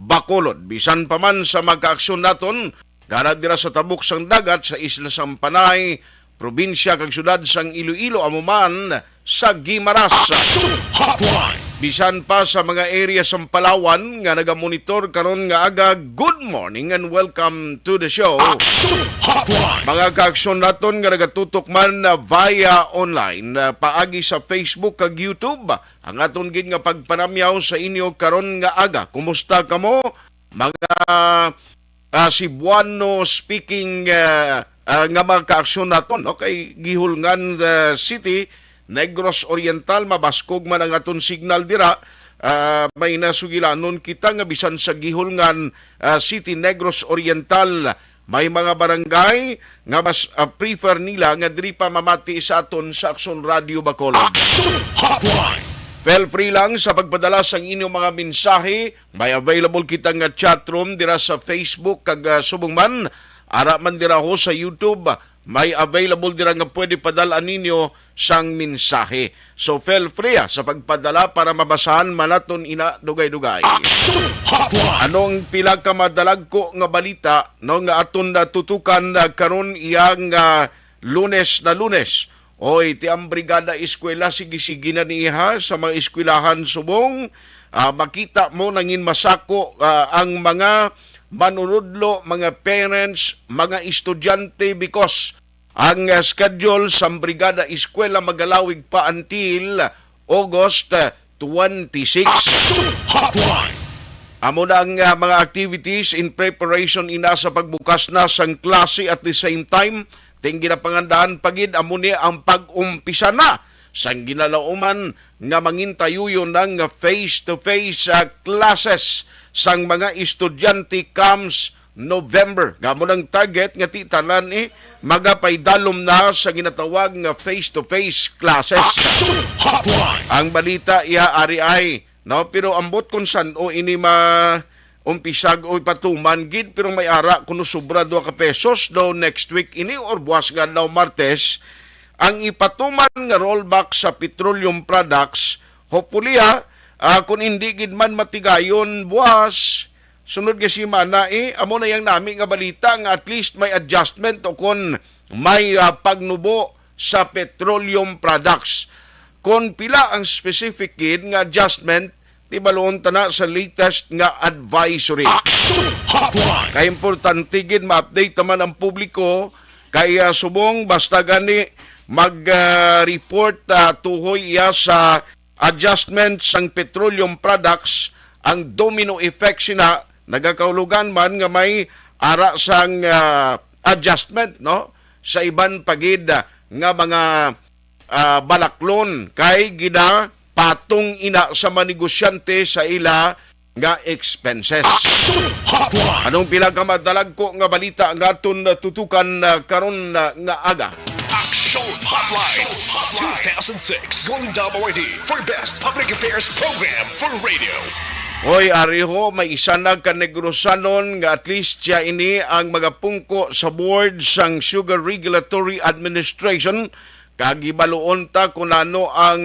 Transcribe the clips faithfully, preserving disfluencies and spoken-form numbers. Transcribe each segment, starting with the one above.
Bacolod. Bisan pa man sa magkaaksyon naton, gana dira sa tabok sang dagat sa isla sang Panay, probinsya kag syudad sang Iloilo, amo man sa Guimaras. Action Hotline! Bisan pa sa mga area sang Palawan nga nagamonitor karon nga aga, good morning and welcome to the show. Action Hotline! Mga kaaksyon naton nga nagatutok man, ah, via online, ah, paagi sa Facebook kag YouTube, ang aton gid nga pagpanamyaw sa inyo karon nga aga. Kumusta kamo, mga, ah, Cebuano speaking, ah, ah, nga mga kaaksyon naton, no? Kay Guihulngan, ah, City, Negros Oriental, mabaskog man ang aton signal dira. Ah, may nasugilanon kita nga bisan sa Guihulngan, ah, City, Negros Oriental, may mga barangay nga mas, ah, prefer nila nga diri pa mamati sa aton sa Aksyon Radio Bacolod. Action Hotline! Feel free lang sa pagpadala sang inyong mga mensahe. May available kita nga chat room dira sa Facebook kag, ah, subong man, ara man dira ho sa YouTube. May available dira nga pwede padal-an ninyo sang mensahe. So, feel free, ah, sa pagpadala para mabasahan man naton ina dugay-dugay. Action Hotline! Anong pila ka madalagko nga balita, no, nga aton natutukan, ah, karon iyang, ah, Lunes na Lunes? Oy, ti ang Brigada Eskwela, sige-sige na niya sa mga eskwelahan subong, ah, makita mo nangin masako, ah, ang mga manunudlo, mga parents, mga estudyante, because ang, ah, schedule sang Brigada Eskwela magalawig pa until August, ah, twenty-six. Action Hotline! Amo na ang, ah, mga activities in preparation ina sa pagbukas na sang klase. At the same time, ting ginapangandahan pa gid amo ni ang pag-umpisa na sang ginalauman nga mangintayuyon na nga face-to-face, ah, classes sang mga estudyante comes November. Nga amo nang target nga ti tanan, eh, magapaidalom na sa ginatawag nga face-to-face classes. Action Hotline! Ang balita iya ari ay, no? Pero ambot kung san-o ini ma umpisag o ipatuman gid, pero may ara kuno sobra dua ka pesos daw next week ini or buwas nga daw Martes ang ipatuman nga rollback sa petroleum products. Hopefully, ha, ah, kung hindi gid man matigayon buwas, sunod nga semana, eh, amo na yang nami nga balita nga at least may adjustment o kon may, ah, pagnubo sa petroleum products. Kon pila ang specific gid nga adjustment, tibaluon ta na sa latest nga advisory. Action Hotline! Kay importante gid ma-update naman ang publiko, kay, ah, subong basta gani mag, ah, report, ah, tuhoy iya sa adjustment sang petroleum products, ang domino effect sina nagakahulugan man nga may ara sang, ah, adjustment, no, sa iban pa gid, ah, nga mga, ah, balaklon kay ginapatong ina sa mga negosyante sa ila nga expenses. Action Hotline! Anong pila ka madalagko nga balita nga aton natutukan, ah, karon, ah, nga aga? Action Hotline two thousand six Golden Dome Awardee for Best Public Affairs Program for Radio. Hoy, ari ho, may isa na ka Negrosanon nga at least siya ini ang magapungko sa board sang Sugar Regulatory Administration, kag hibaluon ta kung ano ang,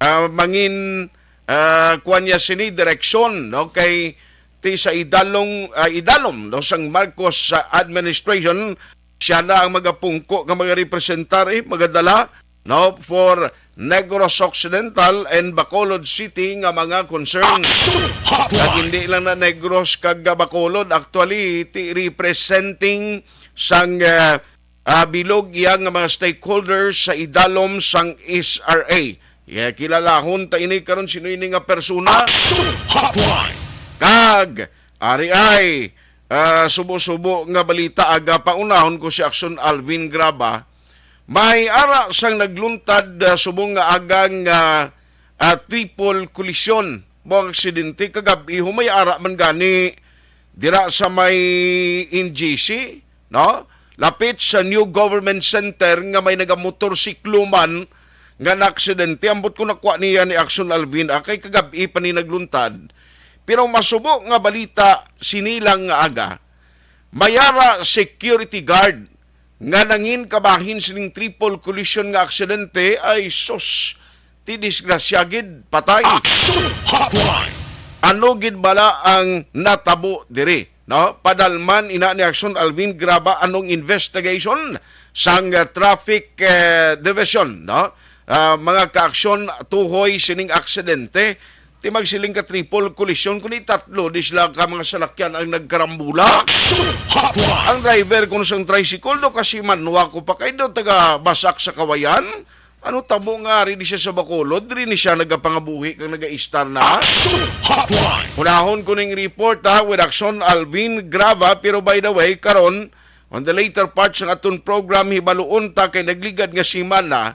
ah, mangin, ah, kuwan niya sini direksyon, no? Kay ti sa idalong, ah, idalom, no, sang Marcos, ah, administration, siya na ang magapungko nga magarepresentar, eh, magadala, no, for Negros Occidental and Bacolod City nga mga concerns. Action Hotline! Kag hindi lang na Negros kag, ah, Bacolod, actually, ti representing sang, ah, ah, bilog iya nga mga stakeholders sa idalom sang S R A. Yeah, kilalahon ta ini karon sino ini nga persona. Action Hotline! Kag ari ay, ah, subo-subo nga balita aga, paunahon ko si Action Alvin Graba. May ara sang nagluntad, ah, subong nga aga nga, ah, triple collision. Mo ang aksidente kagab-i, humay ara man gani dira sa may N G C, no? Lapit sa New Government Center nga may nagamotorsiklo man nga naaksidente. Ambot ko nakuha niya ni Action Alvin, ah, kay kagab-i pa ni nagluntad. Pero masubo nga balita, sini lang nga aga, may ara security guard nga nangin kabahin sining triple collision nga aksidente, ay sus, ti disgrasya gid, patay. Action Hotline! Ano gid bala ang natabo diri, no? Padalman ina ni Action Alvin Graba anong investigation sang, ah, traffic, eh, division, no? Ah, mga kaaksyon tuhoy sining aksidente. Ti magsiling ka triple collision, kundi tatlo di sila ka mga salakyan ang nagkarambula. Action Hotline! Ang driver kuno sang tricycle do kasi manwa ko pa kay do taga Basak sa Kawayan. Ano tabo nga ari di siya sa Bacolod, diri ni siya nagapangabuhi kag nagaistar na? Action Hotline! Unahon ko ning report, ha, with Action Alvin Grava, pero by the way, karon, on the later part sa aton program, hibaluon ta kay nagligad nga semana,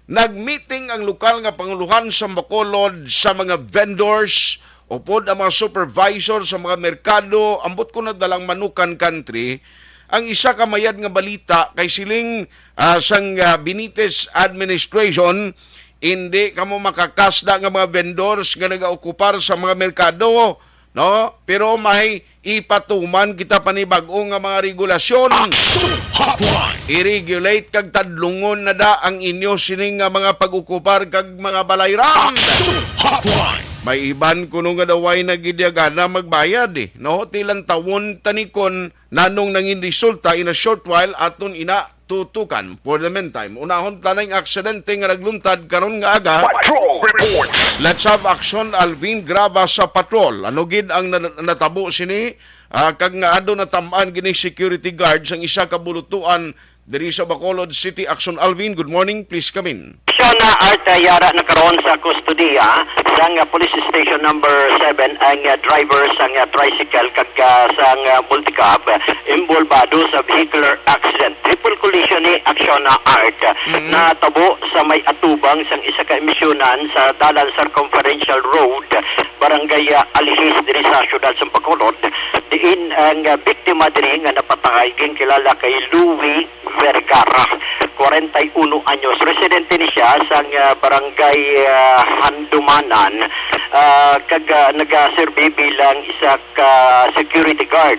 nagmeeting ang lokal nga panguluhan sa Bacolod sa mga vendors, upod ang mga supervisor sa mga merkado, ambot ko na dalang Manukan Country. Ang isa ka mayad nga balita kay siling, ah, sang, ah, Benitez administration, hindi kamo makakasda nga mga vendors nga nagaokupar sa mga merkado, no? Pero may ipatuman kita pa ni bag-o nga mga regulasyon. Action Hotline! I-regulate kag tadlungon na da ang inyo sini nga mga pag-okupar kag mga balayran. Action Hotline! May iban kuno nga daway na gid ya gana magbayad, eh, no? Ti lantawon ta ni kon nanong nangin resulta in a short while aton ina tutukan. For the meantime, unahon ta na ang aksidente nga nagluntad karon nga aga. Patrol Report! Let's have action, Alvin Graba sa patrol. Ano gid ang na-, natabo sini? Ah, kag nga ado natam-an gini security guard sang isa ka bulutuan diri sa Bacolod City. Action, Alvin, good morning. Please come in. Siya na Art, ah, yara na karon sa kustodiya sang, ah, Police Station Number Seven ang, ah, driver sang, ah, tricycle kag, ah, sang, ah, multicab involvado sa vehicular accident. Triple collision ni Action na Art. Mhm. Natabo sa may atubang sang isa ka emisyonan sa Dalan Circumferential Road, Barangay, ah, Alihis, diri sa siyudad sa Bacolod, diin ang, ah, biktima diri nga napatay ginkilala kay Louie Vergara, kwarenta y uno anyos. Residente ni siya sang, ah, barangay, ah, Handumanan, ah, kag, ah, nagaserbi bilang isa ka security guard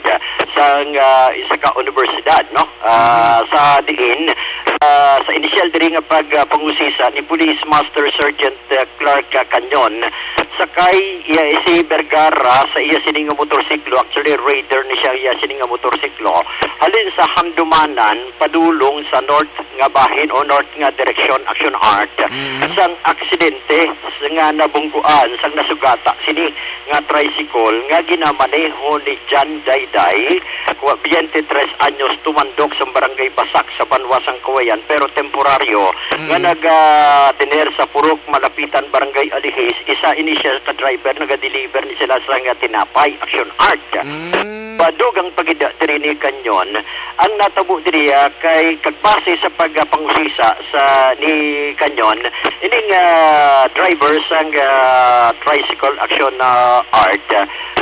sang, ah, isa ka universidad, no? Ah, sa diin, ah, sa inisyal diri nga pag, ah, pangusisa ni Police Master Sergeant, ah, Clark, ah, Canyon, sakay, iya, si Vergara sa iya sini nga motorsiklo. Actually, raider ni siya iya sini nga motorsiklo. Halin sa Handumanan, padulong sa north nga bahin o north nga direksyon, Action Art, Mm. sang aksidente nga nabungguan sang nasugata sini nga tricycle nga ginamaneho ni John Dayday, kwa-, biyente tres anyos, tumandok sa barangay Basak sa Banwa sang Kawayan, pero temporaryo nga Mm. naga-tener sa Purok Malapitan, Barangay Alihis. Isa ini siya ka driver, naga-deliver ni sila sa nga tinapay, Action Art. Mm. Padug ang pagida diri ni Kanyon. Ang natabo diri, ah, kay kagbase sa pagpangusisa sa ni Kanyon, ining, ah, driver sang, ah, tricycle, Action, ah, Art,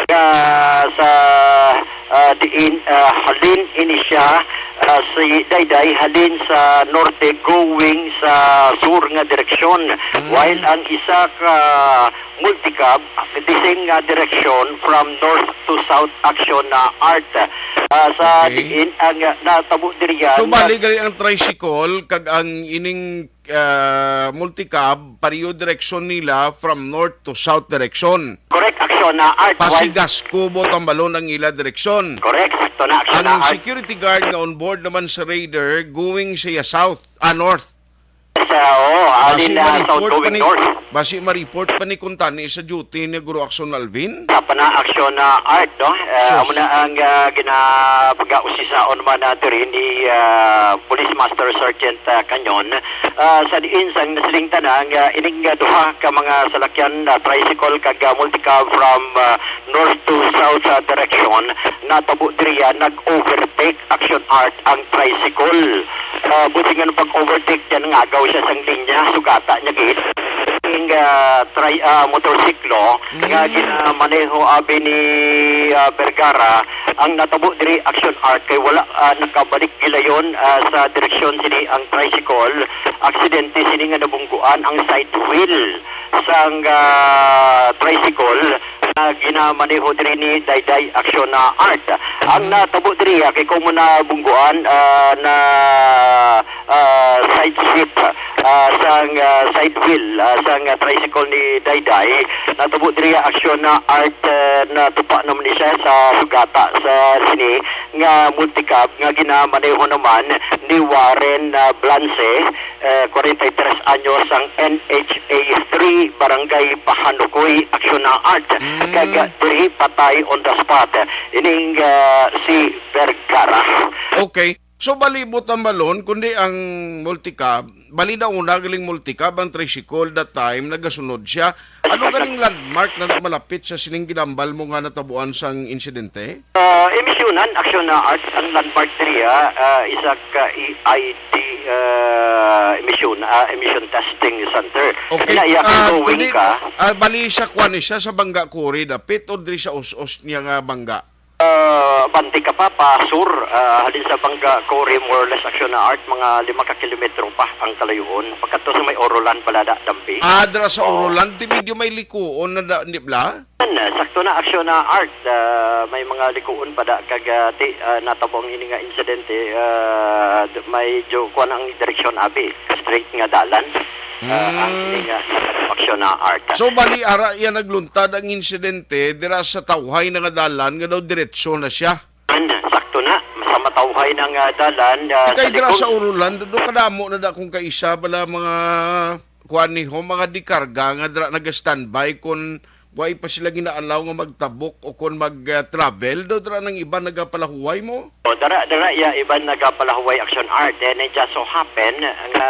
ah, sa, ah, diin, ah, halin ini siya, ah, si Dayday halin sa norte going sa sur nga direksyon, Mm. while ang isa ka multicab, the same nga direksyon from north to south, Action na Art. Ah, sa Okay. diin ang, ah, natabo diri yan. So, bali, gali ang tricycle kag ang ining, ah, multicab, pareho direksyon nila from north to south direction. Correct, Action na Art. While Pasigasco, Botambalon ang ila direksyon. Correct, sakto na, Action Ang na Art. Security guard nga on board naman sa raider, going siya south, ah, north. Sa, oo, Basi alin na ma-report south pa going ni, north. basi ma-report pa ni Kuntani sa duty ni Guro Action Alvin? Sa pana Action na Art, no? Eh, Sus. amo na ang, ah, ginapag-ausisaon man na diri ni, ah, Police Master Sergeant, ah, Canyon. Ah, sa diin sang nasiling ta na nga ining, ah, duha ka mga salakyan, ah, tricycle kag, ah, multicab from, ah, north to south, ah, direction, natabo diri, ah, nag-overtake, Action Art, ang tricycle. Ah, buti nga nung pag-overtake niya, nangagaw siya sang linya, sugata niya gid. Ang, ah, tri-, ah, motorsiklo nga Mm. ginamaneho abi ni, ah, Vergara, ang natabo diri, Action Art, kay wala, ah, nakabalik gilayon, ah, sa direksyon sini ang tricycle. Aksidente sini nga nabungguan ang side wheel sang, ah, tricycle. ah, ginamaneho diri ni Dayday Action na Art. Ang natabo diri, ah, kay kung mo nabungguan, ah, na, ah, side sweep, ah, sang, ah, side wheel, ah, sang, ah, tricycle ni Dayday. Natabo diri, ah, Action na Art, ah, natupa naman ni siya sa sugata sa sini nga multicab nga ginamaneho naman ni Warren, ah, Blance, eh, forty-three anyos, ang N H A three, Barangay Pahanukoy, Action na Art. Mm. Kag diri patay on the spot ining, ah, si Vergara. Okay. So, bali mo tambalon, kundi ang multicab, bali na una galing multicab ang tricycle that time, nagasunod siya. Ano ganing landmark na malapit sa sining ginambal mo nga natabuan sang insidente? Ah, Emisyonan, Action na Art, ang landmark diri, ah, ah, isa ka E I D, ah, emission, ah, emission testing center. Okay. Kaya, ah, going kundi, ka. Ah, bali sa kuan ni siya, sa Bangga Quarry dapit o diri sa us-us niya nga bangga? Ah, bante ka pa, pa sur, ah, halin sa Bangga Quarry, more or less, Action na Art, mga lima ka kilometro pa ang kalayoon. Pagkadto sa may Oroland, Balada, Dampi. Ah, dira sa Oo. Oroland, di medyo may likuon na da, di bla? Yan, ah, sakto na, Action na Art. Ah, may mga likuon pa da kag, ah, ti, ah, natabo ang ini nga insidente, ah, d-, medyo kuan ang direksyon abi, straight nga dalan. Ah, ang Mm. ini nga Action na Art. So, bali, ara iya nagluntad ang insidente dira sa tawhay na nga dalan nga daw diretso na siya. Yan, sakto na, sa matawhay na nga dalan, ah, Kay sa dira likod. Sa Oroland, do kadamo na da kung kaisa bala mga kuan ni ho, mga dikarga nga dira naga-standby kung way pa sila ginaalaw nga magtabok o kon mag, ah, travel, daw dira nang iban nagapalahuway mo? O, dara, dara, ya, iban nagapalahuway, Action Art. And it just so happen nga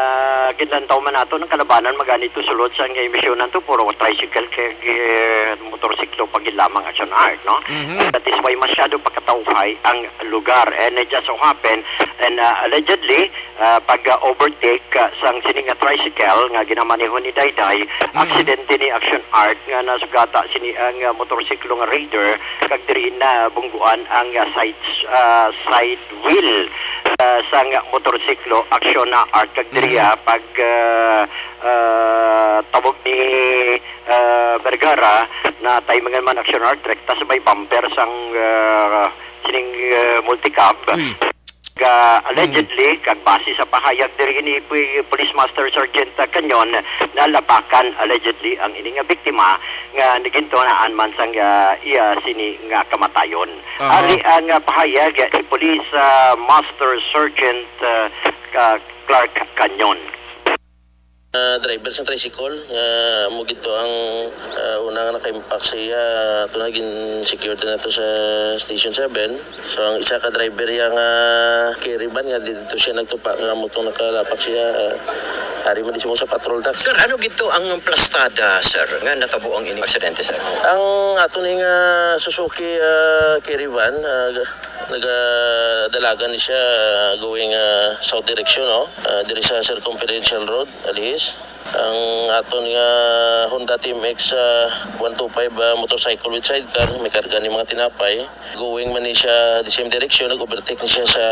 ginlantaw man nato ng kalabanan maganito sulod sa nga emisyonan to, puro tricycle kag, eh, motorsiklo pa gid lamang, Action Art, no? Mhm. That is why masyado pakatawhay ang lugar. And it just so happen, and, ah, allegedly, ah, pag, ah, overtake, ah, sang sini nga tricycle nga ginamaneho ni Dayday, Mm. aksidente ni, Action Art, nga nasugata sini ang, ah, motorsiklo nga Raider, kag diri na bungguan ang, ah, side, ah, side wheel, ah, sang motorsiklo, Action na Art, kag diri, Mm. ah, pag, ah, ah, tabog ni, ah, Vergara, na timingan man, Action Art, rekta sa may bumper sang, ah, sining, ah, multicab. Uy. Ga, allegedly, Mm. kag base sa pahayag diri ni Pu-, Police Master Sergeant, ah, Canyon, nalapakan allegedly ang ini nga biktima nga nagintunaan man sang, ah, iya sini nga kamatayon. Aha. Ari ang, ah, pahayag ni Police, ah, Master Sergeant, ah, ka-, Clark Canyon. Ah, driver sa tricycle, nga amo gid to ang, ah, una nga naka-impact sa iya, ato na gin-secure to nato sa Station seven. So, ang isa ka driver iya nga carry van nga dito siya nagtupa, nga amo tong nakalapak siya, ah, ari man di siya sa patrol ta. Sir, ano gid to ang plastada, sir, nga natabo ang ining aksidente, sir? Ang ato ni nga Suzuki, ah, carry van, ah, nagadalagan ni siya, ah, going, ah, south direction, no? Ah, diri sa Circumferential Road, Alihis. Ang aton nga Honda T M X, ah, one two five, ah, motorcycle with sidecar, may karga ni mga tinapay. Going man ni siya the same direction, nag-overtake ni siya sa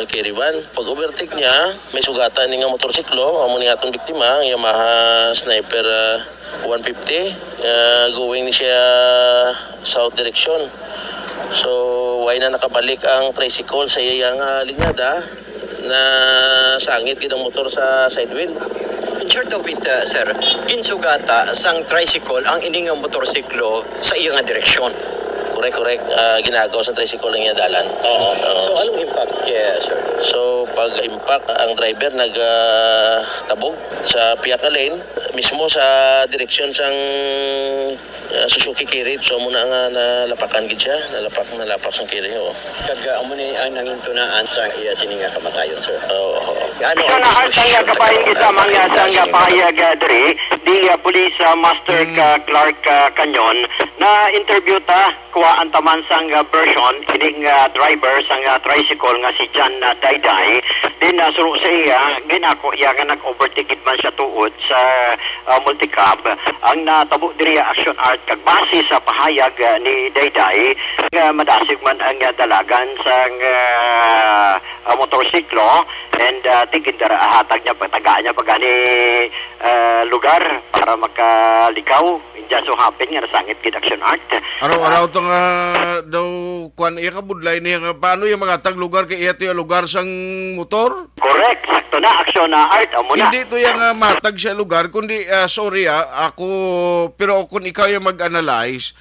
carry van. Pag-overtake niya, may sugatan ni nga motorsiklo, amo ni aton biktima, ang Yamaha Sniper, ah, one fifty, ah, going ni siya south direction. So, way na nakabalik ang tricycle sa iyang, ah, linyada, nasangit gid ang motor sa side wheel. In short of it, uh, sir, ginsugata sang tricycle ang ini nga motorsiklo sa iya nga direksyon. Correct, correct. Ah, ginagaw sa tricycle ang iya dalan. Oo. Oo. So, anong impact, yeah, sir? So, pag-impact, ang driver nag, ah, tabog sa pihak nga lane, mismo sa direksyon sang, ah, Suzuki Carry. So, amo na nga nalapakan gid siya, nalapak, nalapak sang carry, oo. Kag, ah, amo ni ang nangintunaan sa iya sini nga kamatayon, sir. Oo, oo. Ano ang diskusyon sa kabahin kita, mga sang, ah, pahayag, ah, diri, di, ah, Police, ah, Master Mm. ka Clark, ah, Canyon, na-interview ta, kuhaan ta man sang, ah, version, ining, ah, driver sang, ah, tricycle nga si John, ah, Dayday. Din, ah, suro sa iya, ginako iya nga nag-overtake gid man siya tuod sa, ah, multicab. Ang natabo diri, ah, Action Art, kag base sa pahayag, ah, ni Dayday, nga madasig man ang, ah, dalagan sang, ah, ah, motorsiklo, and, ah, ti gindara-, hatag niya, patagaan niya pa gani, ah, lugar para makalikaw. It just so happen nga nasangit gid, Action Art. Araw-araw to nga daw, kwan, iya ka budlay niya nga, paano yung magatag lugar kay iya to yung lugar sang motor? Correct, sakto na, Action na Art, amo na. Hindi to yung, ah, matag siya lugar, kundi, ah, sorry, ah, ako, pero kung ikaw yung mag-analyze,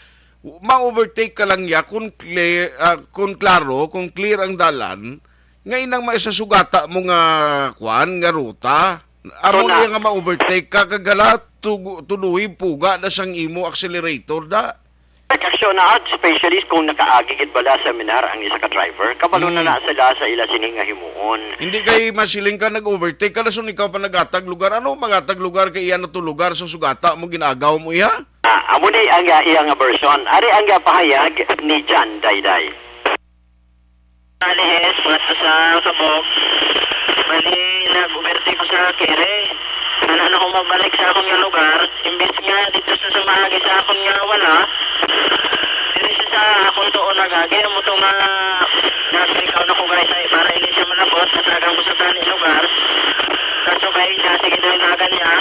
ma-overtake ka lang ya kung clear, ah, kung klaro, kung clear ang dalan, nga inang may sa sugata mo nga, kwan, nga ruta. Amo So, na na- iya nga ma-overtake ka, kag hala, tugu-, tuluy, puga na sang imo accelerator, da. Action na Art, especially kung nakaagi gid bala sa seminar ang isa ka driver. Kabalo na Hmm. na sila sa ila sini nga himuon. Hindi kay masiling ka, nag-overtake ka, lason ikaw pa nagatag lugar. Ano magatag lugar kay iya na to lugar sa sugata mo, ginagaw mo iya? Ah, amo ni ang, ah, iya nga version. Ari ang, ah, pahayag ni John Dayday. Alihis, ngadto sa kabog. Bali, nag-overtake ko sa kere. Ano na ako mabalik sa akong nga lugar, imbis nga dito sa, sa maagi sa akong nga wala, diri siya sa akong tuon nagagi, amo to nga nag-break out ako, guys, ay para hindi siya malabot, natagan ko sa tani lugar. Kaso kay dati gid ang dagan niya,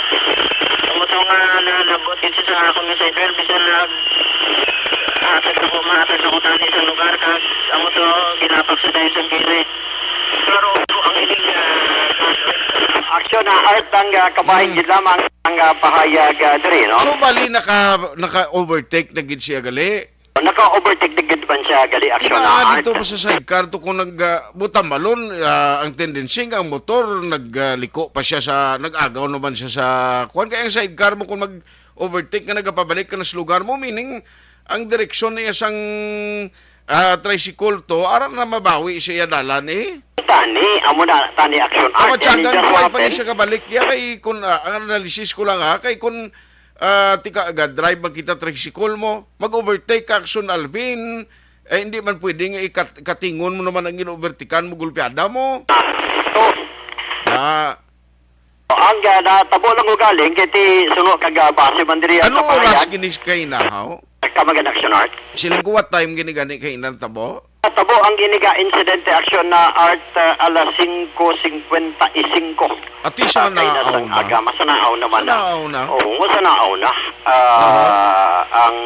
amo to nga nalabot gid siya sa akong nga side wheel, bisan nag hatag na ko, mahatag na ko tani sa lugar, kag amo to, ginapak sa dayon sa kiri. Pero ang ining, ah, Action na Art ang, ah, kabahin Hmm. gid lamang ang, ah, pahayag, ah, diri, no? So, bali, naka, naka-overtake na gid siya, gali? Naka-overtake na gid man siya, gali, Action Kina na Art. Dito pa sa sidecar to kung nag, ah, butamalon, ah, ang tendency nga ang motor, nag, ah, liko pa siya sa, nag-agaw naman siya sa, kuwan, kaya ang sidecar mo kung mag-overtake ka, nagapabalik ka na sa lugar mo, meaning, ang direksyon niya sang, ah, tricycle to, ara na mabawi siya dalan, eh. Tani, amo na, tani, Action Art. Ang matyagan ko ay pa ni siya kabalik. Ya, kay kun, ah, ang analysis ko lang, ha, kay kun, ah, tika aga, drive man kita tricycle mo, mag-overtake ka, Action Alvin, eh, hindi man pwede nga ikat-, katingon mo naman ang in-overtakean mo, gulpiada mo. To. Na, Ang, ah, natabo lang ugaling kay ti suno kag, ah, base man diri ang ano oras kapahayag. Gini kay nahaw? Kamagan Action Art. Siling ko, what time gini gani kay nang tabo? Natabo ang gini nga insidente Action na Art, ah, alas singko singkwenta y singko. Ati sa Sa kay naaw nasang na? Aga, masanaaw naman na. Sanaaw na? Oo, masanaaw na. Ah, Aha. Ang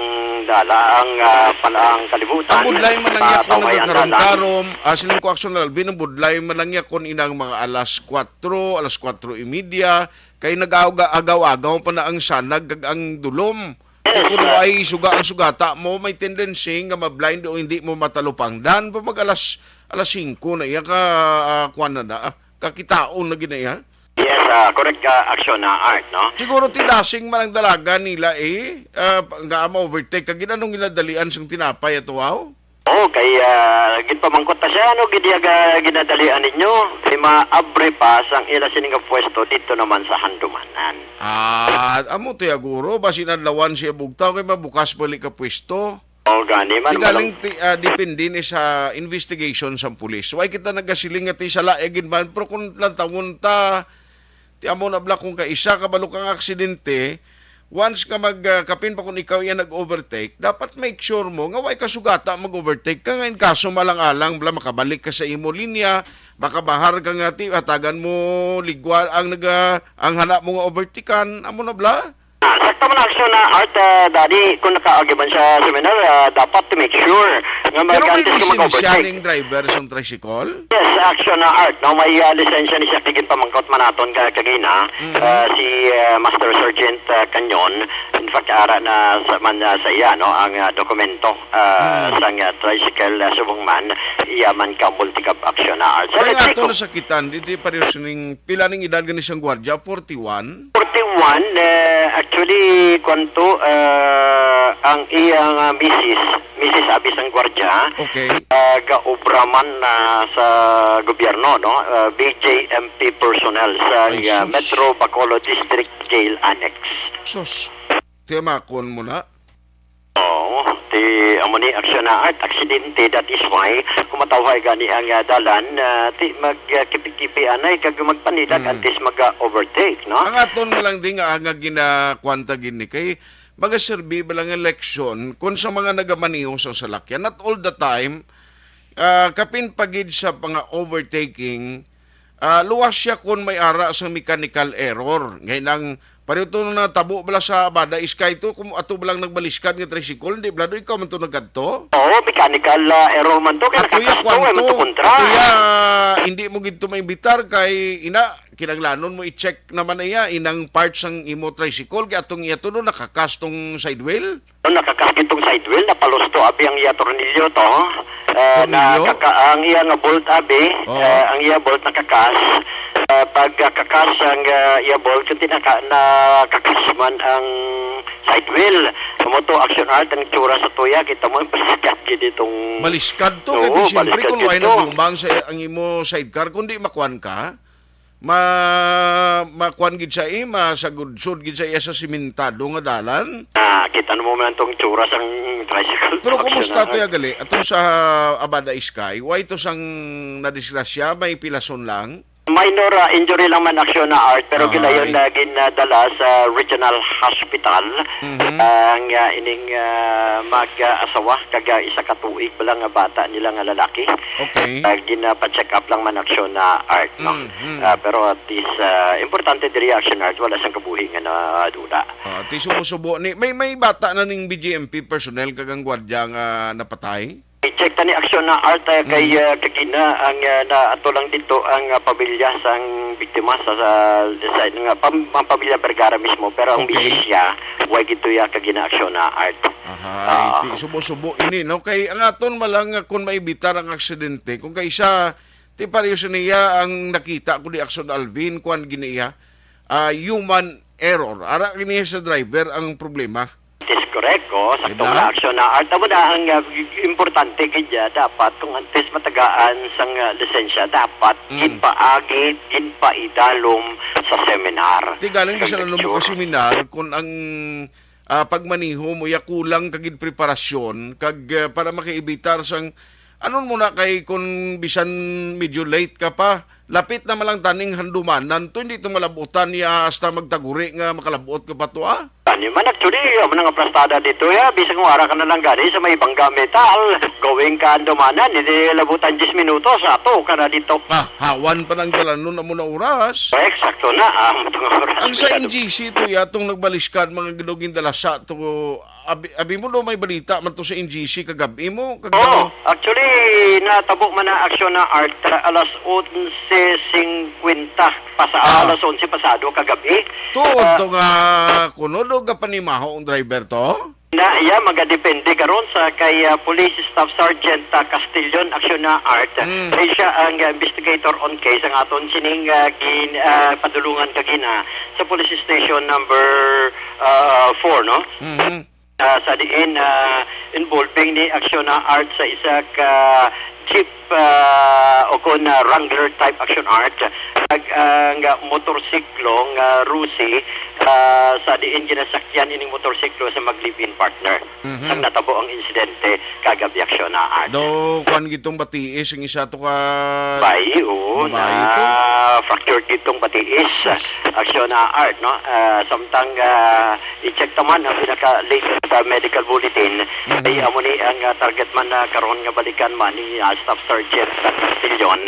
dala, ang, ah, pala ang kalibutan. Ang budlay man lang niya kung nagakarom-karom, ah, siling ko Action Alvin, ang budlay man lang niya kung inang mga alas kwatro, alas kwatro y media, kay nag-agaw-agaw pa na ang sanag kag ang dulom. Yes, Kung sir. Ay suga ang sugata mo, may tendency nga ma-blind o hindi mo matalupangdan pa mag alas, alas singko na iya ka, ah, kuwan na na, ah, kakitaon na gina iya. Yes, ah, correct ka, Action na Art, no? Siguro ti lasing man ang dalaga nila, eh, ah, nga ma-overtake kag anong ginadalian sang tinapay ato, wow? Oo, kay, ah, ginpamangkot ta siya, "Ano gid iya ga-, ginadalian ninyo?" Kay maabri pa sang ila sini nga pwesto dito naman sa handumanan. Ah, amo to ya, guro. Basin adlawan siya bugtaw kay mabukas balik ka pwesto. Oo, gani man, Di galing walang ti-, ah, depende ni sa investigation sang pulis. Why kita nagasiling nga ti sala, eh, gid man, pero kung lantawon ta, Ti amo na bala kung kaisa kabalo kang aksidente, once nga mag, ah, kapin pa kung ikaw iya nag-overtake, dapat make sure mo nga way ka sugata mag-overtake ka, nga in kaso malang-alang bala makabalik ka sa imo linya, makabahar ka nga ti hatagan mo ligwa ang naga-, ang hana mo nga overtakean, amo na bala? Ah, sakto man, Action na Art, ah, Daddy, kung nakaagi man siya seminar, ah, dapat to make sure nga Pero may mag-antes ka lisensya mag-overtake. Ning driver sa tricycle? Yes, Action na Art, no? May, ah, lisensya ni siya, kay ginpamangkot man naton ka-, kagina, Mm. ah, si, ah, Master Sergeant, ah, Canyon. In fact, ara na sa, man, ah, sa iya, no, ang, ah, dokumento, ah, Mm. sang, ah, tricycle, ah, subong man, iya man ka multicab Action na Art. So, Kaya let's ato go. Nasakitan, di, di pareho sining, pila ning edad gani sang gwardiya? Forty-one? Forty-one, eh, actually, kwanto, ah, ang iyang, ah, misis, misis abi sang gwardiya, Okay. ah, gaobra man, ah, sa gobyerno, no? Ah, B J M P personnel sa, Ay, ah, sus. Metro Bacolod District Jail Annex. Sus, tiyamakon mo na. Oo, ti, amo ni Action na Art, aksidente, that is why, kung matawhay gani ang, ah, dalan, ah, ti, mag, ah, kipi-kipi anay, kag magpanilag Mm. antes mag, ah, overtake, no? Ang aton mo lang din nga, nga ginakwanta gini kay magaserbi ba lang eleksyon kung sa mga nagamaneho sa salakyan, not all the time, Ah, kapin pa gid sa mga overtaking, ah, luwas siya kon may ara sang mechanical error. Ngay nang pareho to natabo bala sa Abada Sky to, kung ato ba lang nagbaliskad nga tricycle, hindi bala do ikaw man to nagkadto? Oo, mechanical, ah, error man to, kaya Ato ya nakakas to, kwan may man to to? Kontra. Ato ya, hindi mo gid to maimbitar kay ina, kinanglanon mo i-check naman na iya, inang parts sang imo tricycle, kay atong iya to do, nakakas tong sidewheel. Nung nakakasakit tong sidewheel, napalusto abi ang iya tornilyo to. Ah, Tornilyo? nakaka-, ang iya nga bolt abi, Oh. ah, ang iya bolt nakakas. Ah, pag, ah, kakas ang, ah, iya bolt, kundi naka-, nakakas man ang sidewheel. Amo to, Action Art, ang tsura sa tuya, kita mo, ang baliskad gid itong Baliskad to, Oo, kay di siyempre baliskad kung gid wala to. naglumang sa ang imo sidecar, kundi makuan ka, ma-, makuan gid sa ima, sa gudsod gid sa iya sa simentado nga dalan. Ah, kita mo man tong tsura sang tricycle Pero sa kumusta Action to Art. ya gali? Atong sa Abada Sky, why to sang nadisgrasya? May pilason lang? Minor, ah, injury lang man, Action Art, pero Ahay. gilayon na ginadala sa Regional Hospital. Mhm. Ang, ah, ining, ah, mag-asawa, kag, ah, isa ka tuig pa lang nga bata nila nga lalaki. Okay. Ah, ginapacheck up lang man, Action Art, no? Mhm. Ah, pero at least, ah, importante diri, Action Art, wala sang kabuhi nga nadula. Ah, ti subo-subo ni, may, may bata na ning B J M P personnel kag ang gwardiya nga napatay? I-check ta ni, Action Art, eh, kay, Mm. ah, kagina ang, ah, na ato lang dito ang, ah, pamilya sang biktima sa, sa, sa nga pam-, ang pamilya Vergara mismo, pero ang Okay. misis niya, way gid to ya kagina, Action Art. Aha, Ah. ti subo-subo ini, no? Kay ang aton malang nga kung maibitar ang aksidente, kung kay isa, ti pareho sa niya ang nakita ko di, Action Alvin, kuan gini iya, ah, human error. Ara gini sa driver ang problema. It is correct, oh. Sakto Diba? nga, Action Art. Amo na ang, ah, importante gid ya, dapat kung antes matagaan sang, ah, lisensya, dapat Mm. ginpaagi, ginpaidalom sa seminar. Ti galing Sa bisan ano mo lecture. ka seminar, kung ang, ah, pagmaneho mo ya kulang ka gid preparasyon, kag, ah, para makaibitar sang, anon mo na kay kung bisan medyo late ka pa, lapit na man lang taning handumanan to, hindi to malabutan ya hasta magtaguri nga makalabot ka pa to, ah. Ani man, actually, amo na nga plastada dito, ya. Bisag mo ara ka na lang gani sa may Bangga Metal, going ka handumanan, hindi labutan diyes minutos, ato ka na dito. Ah, hawan pa nang dalanon amo na oras. Correct, sakto na, ah, amo to nga oras. Ang sa N G C to, ya, tong nagbaliskad, mga gidugin dalasa to, abi, abi mo do, may balita man to sa N G C kagab-i mo, kag Oh, actually, natabo man na, Action Art, ah, alas onse singkwenta, pasa-, Ah. alas onse pasado kagab-i. Tuod Ah. to nga kuno do gapanimaho ang driver to? Na, iya, magadepende karon sa kay, ah, Police Staff Sergeant, ah, Castillion, Action Art. Mm. Kay siya ang, ah, investigator on case, ang aton sining, ah, gin-, ah, padulungan kagina sa Police Station number, ah, four, no? Mhm. Ah, sa diin, ah, involving ni Action Art sa isa ka jeep, ah, o kon, ah, Wrangler type, Action Art, ag ang, ah, motorsiklo nga Rusi, ah, sa diin ginasakyan ining motorsiklo sa mag-live-in partner. Mhm. Sang natabo ang insidente kagabi, Action Art. Do, kwan gitong batiis ang isa to ka Bayi, oo, babae na to? fractured gitong batiis. Sus. Action Art, no? Ah, samtang, ah, I-check ta man ang pinaka-latest, ah, medical bulletin. Mhm. Ay, amo ni ang, ah, target man na karon nga balikan man ni, ah, Staff Sergeant sa Castillon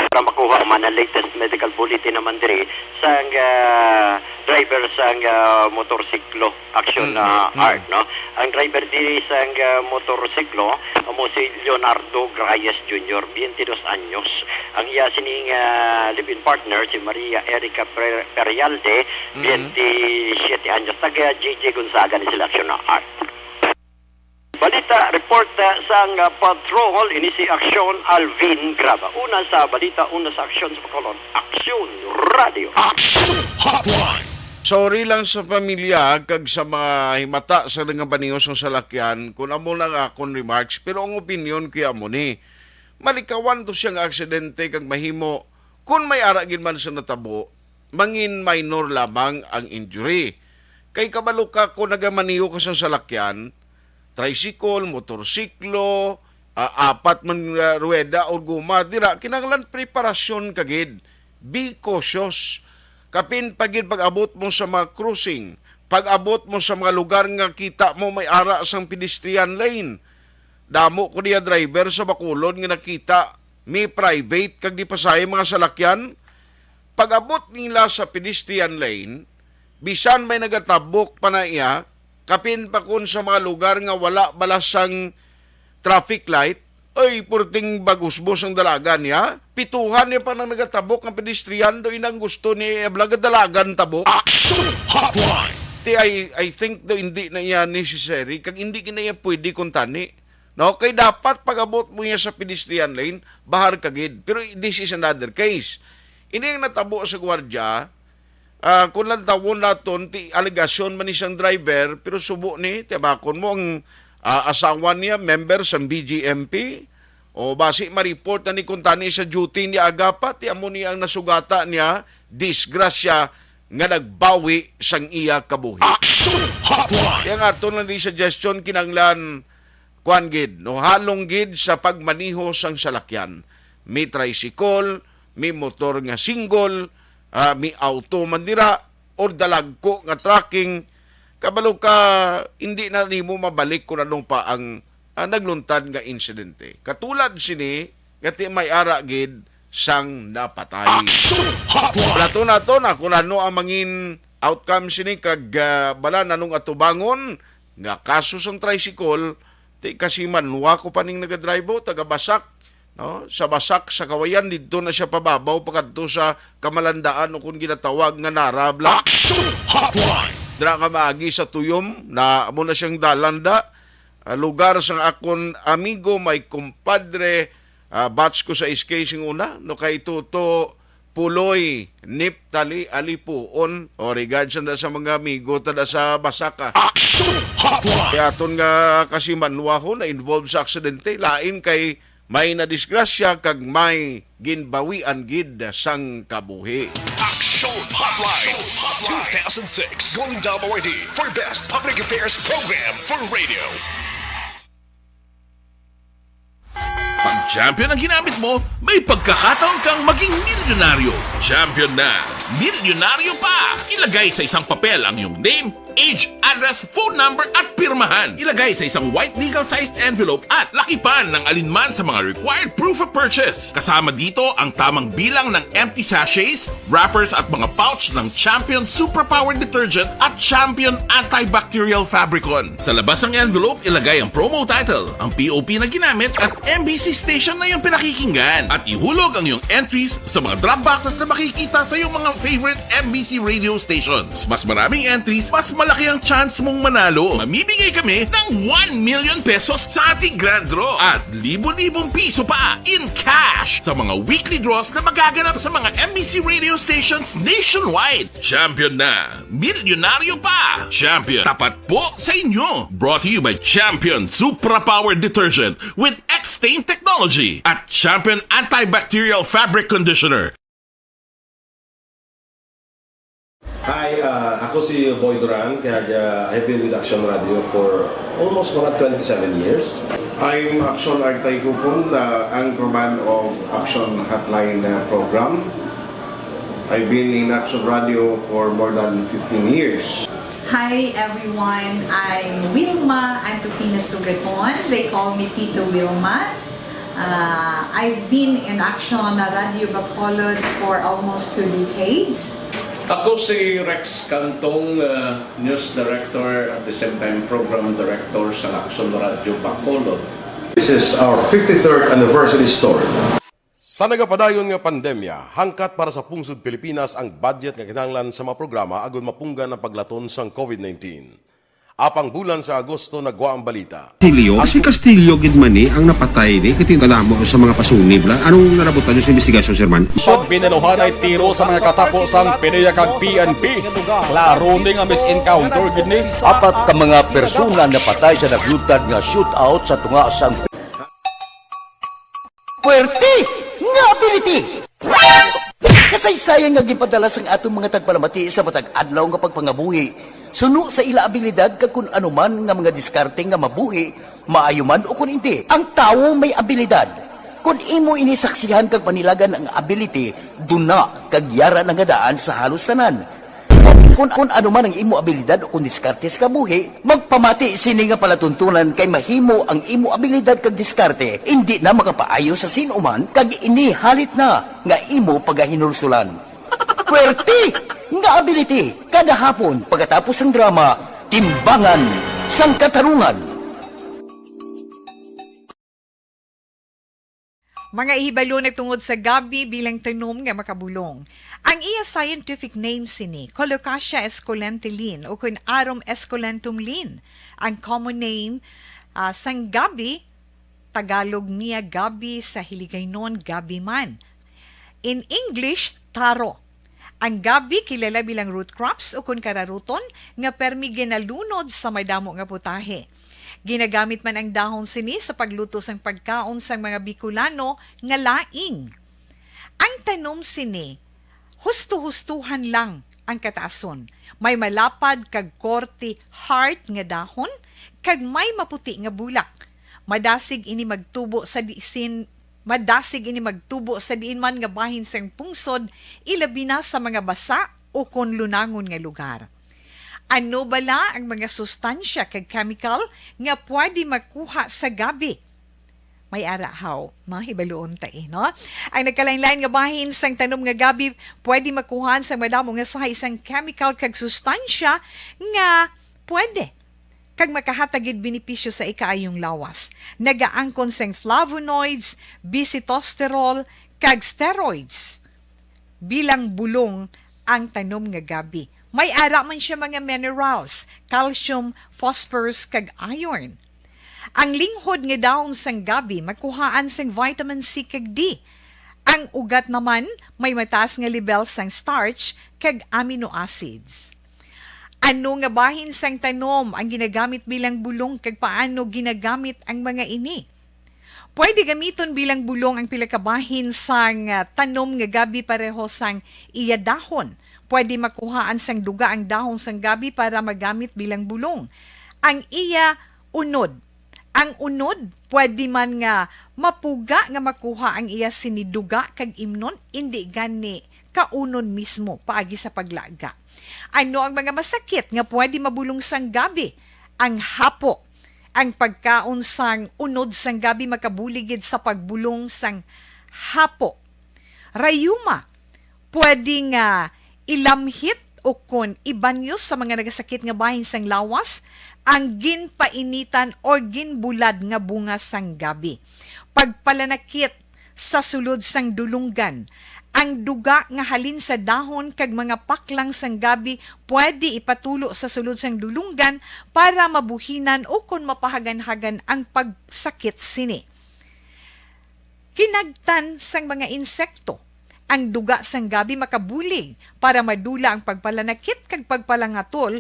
para makuha man ang latest medical bulletin naman diri sa, ah, driver sa, ah, motorsiklo, Action, Mm, ah, mm. Art, no? Ang driver diri sa, ah, motorsiklo amo si Leonardo Grayes Junior, twenty-dos anyos. Ang iya sining, ah, live-in partner si Maria Erica Pre-, Perialde, Mm. twenty-siyete anyos, taga J J Gonzaga ni sila, Action Art. Balita report, ah, sang, ah, patrol, ini si Action Alvin Graba. Una sa balita, una sa aksyon sa Bacolod, Aksyon Radio. Action Hotline. Sorry lang sa pamilya kag sa mga himata sa nagabaniho sang salakyan kung amo lang akon remarks, pero ang opinion ko amo ni, malikawan to siya nga aksidente kag mahimo, kun may ara gid man sa natabo, mangin minor lamang ang injury. Kay kabalo ka, kung nagamaniho ka sa salakyan, tricycle, motorsiklo, ah, apat man, ah, ruweda o guma, dira, kinahanglan preparasyon ka gid. Be cautious. Kapin pa gid pag-abot mo sa mga crossing, pag-abot mo sa mga lugar nga kita mo may ara sang pedestrian lane. Damo ko niya driver sa Bacolod nga nakita, may private kag di pasahe mga salakyan. Pag-abot nila sa pedestrian lane, bisan may nagatabok pa na iya, kapin pa kun sa mga lugar nga wala bala sang traffic light, oy, purting bagusbos ang dalagan niya. Pituhan niya pa nang nagatabok ang pedestrian, do inang gusto niya, eh, bala nga dalagan tabok. Action Hotline! Ti, I, I think do hindi na iya necessary, kag hindi na iya pwede kuntani. No? Kay dapat pag-abot mo niya sa pedestrian lane, bahar ka gid. Pero this is another case. Ini ang natabo sa gwardiya, ah, kung lantawon naton, ti alegasyon man ni sang driver, pero subo ni, tiyabakon mo ang, ah, asawa niya, member sang B G M P, o basi ma-report na ni kuntani sa duty ni aga pa, ti amo ni ang nasugata niya, disgrasya nga nagbawi sang iya kabuhi. Action Hotline! Kaya nga, ito lang di suggestion, kinanglan, kuan gid, no, halong gid sa pagmaniho sang salakyan. May tricycle, may motor nga single, ah, may auto man dira, or dalagko nga trucking, kabalo ka, hindi na nimo mabalik kung anong pa ang, ah, nagluntad nga insidente. Katulad sini, nga ti may ara gid sang napatay. Action Hotline! Plato nato na kung ano ang mangin outcome sini kag, ah, bala nanong atubangon nga kaso sang tricycle, ti kasi manwa ko pa ning nagadrive, taga Basak, no? Sa Basak, sa Kawayan, didto na siya pababaw pakadto sa Kamalandaan o kung ginatawag nga Narabla. Action Hotline! Dira nga maagi sa Tuyom, na amo na siyang dalan da. Ah, lugar sang akon amigo, may kumpadre, ah, batch ko sa S K sing una, no, kay Toto Puloy, Niptali Alipuon. O, regards na sa mga amigo tada sa Basaka. Action Hotline! Kaya aton nga kasimanwahon na involved sa aksidente, lain kay may nadisgrasya kag may ginbawian gid sang kabuhi. Action Hotline two thousand six Golden Dome Awardee for Best Public Affairs Program for Radio. Pag Champion ang ginamit mo, may pagkakataon kang maging milyonaryo. Champion na, milyonaryo pa! Ilagay sa isang papel ang iyong name, age, address, phone number, at pirmahan. Ilagay sa isang white legal-sized envelope at lakipan ng alinman sa mga required proof of purchase. Kasama dito ang tamang bilang ng empty sachets, wrappers, at mga pouch ng Champion Superpower Detergent at Champion Antibacterial Fabricon. Sa labas ng envelope, ilagay ang promo title, ang P O P na ginamit, at M B C station na iyong pinakikinggan. At ihulog ang iyong entries sa mga drop boxes na makikita sa iyong mga favorite M B C radio stations. Mas maraming entries, mas malaki ang chance mong manalo. Mamimigay kami ng one million pesos sa ating grand draw at libo-libong piso pa in cash sa mga weekly draws na magaganap sa mga M B C radio stations nationwide. Champion na! Milyonaryo pa! Champion, tapat po sa inyo! Brought to you by Champion Supra Power Detergent with X-Stain Technology at Champion Antibacterial Fabric Conditioner. Hi, uh, ako si Boy Duran, kaya uh, I've been with Action Radio for almost mga twenty-seven years. I'm Action Artay Kupon, the anchorman of Action Hotline uh, program. I've been in Action Radio for more than fifteen years. Hi everyone, I'm Wilma Antupina Sugaton. They call me Tito Wilma. Uh, I've been in Action Radio Bacolod for almost two decades. Ako si Rex Cantong, uh, News Director at the same time Program Director sa Action Radio Bacolod. This is our fifty-third anniversary story. Sa nagapadayon nga pandemya, hangkat para sa pungsod Pilipinas ang budget nga kinahanglan sa mga programa agud mapunggan ang paglaton sang COVID nineteen. Apang bulan sa Agosto nagwa ang balita. Castillo? Si Castillo gid man ni ang napatay ni, kay tingala mo sa mga pasunib la. Anong narabutan niyo sa investigasyon, Sir Man? Pag binaluhan ay tiro sa mga katapo sang PDEA kag P N P. Klaro ni nga mis-encounter gid ni. Apat ka mga persona napatay sa nagluntad nga shootout sa tunga sang Puwerte nga ability! Kasaysayan nga ginpadala sang aton mga tagpalamati sa matag adlaw nga pagpangabuhi, suno sa ila abilidad kag kun ano man nga mga diskarte nga mabuhi, maayo man o kun indi. Ang tawo may abilidad. Kun imo ini saksihan kag panilagan ang ability, duna kag yara na nga daan sa halos tanan. Kon Kung, kung ano man ang imo abilidad o kung diskarte sa kabuhi, magpamati sini nga palatuntunan, kay mahimo ang imo abilidad kag diskarte indi na makapaayo sa sin-o man, kag ini halit na nga imo pagahinulsulan. Puwerte nga ability, kada hapon pagkatapos sang drama, Timbangan sang Katarungan. Mga ihibalo nagtungod sa gabi bilang tanom nga makabulong. Ang iya scientific name sini, Colocasia esculenta Linn, o kun Arum esculentum Linn. Ang common name, ah, sang gabi, Tagalog niya gabi, sa Hiligaynon gabi man. In English, taro. Ang gabi kilala bilang root crops o kun kararuton nga permi ginalunod sa madamo nga putahe. Ginagamit man ang dahon sini sa pagluto sang pagkaon sang mga Bicolano nga laing. Ang tanom sini, husto-hustohan lang ang kataason. May malapad kag korte heart nga dahon, kag may maputi nga bulak. Madasig ini magtubo sa disin, madasig ini magtubo sa diin man nga bahin sang pungsod, ilabi na sa mga basa o kon lunangon nga lugar. Ano bala ang mga sustansya kag chemical nga pwede makuha sa gabi? May ara haw, no? Hibaluon ta, eh, no? Ang nagkalain-lain nga bahin sang tanom nga gabi pwede makuhaan sang madamo nga sahi sang chemical kag sustansya nga pwede kag makahatag gid benepisyo sa ikaayong lawas. Nagaangkon sang flavonoids, bisitosterol, kag steroids. Bilang bulong ang tanom nga gabi. May ara man siya mga minerals, calcium, phosphorus, kag iron. Ang linghod nga dahon sang gabi makuhaan sang vitamin C kag D. Ang ugat naman may mataas nga lebel sang starch kag amino acids. Ano nga bahin sang tanom ang ginagamit bilang bulong, kag paano ginagamit ang mga ini? Pwede gamiton bilang bulong ang pila ka bahin sang, ah, tanom nga gabi pareho sang iya dahon. Pwede makuhaan sang duga ang dahon sang gabi para magamit bilang bulong. Ang iya unod. Ang unod, pwede man nga mapuga nga makuha ang iya sini duga kag imnon, indi gani kaunon mismo paagi sa paglaga. Ano ang mga masakit nga pwede mabulong sang gabi? Ang hapo. Ang pagkaon sang unod sang gabi makabulig gid sa pagbulong sang hapo. Rayuma, pwede nga ilamhit o kon ibanyos sa mga nagasakit nga bahin sang lawas ang ginpainitan or ginbulad nga bunga sang gabi. Pagpalanakit sa sulod sang dulunggan. Ang duga nga halin sa dahon kag mga paklang sang gabi pwede ipatulo sa sulod sang dulunggan para mabuhinan o kon mapahaganhagan ang pagsakit sini. Kinagtan sang mga insekto. Ang duga sang gabi makabulig para madula ang pagpalanakit kag pagpalangatol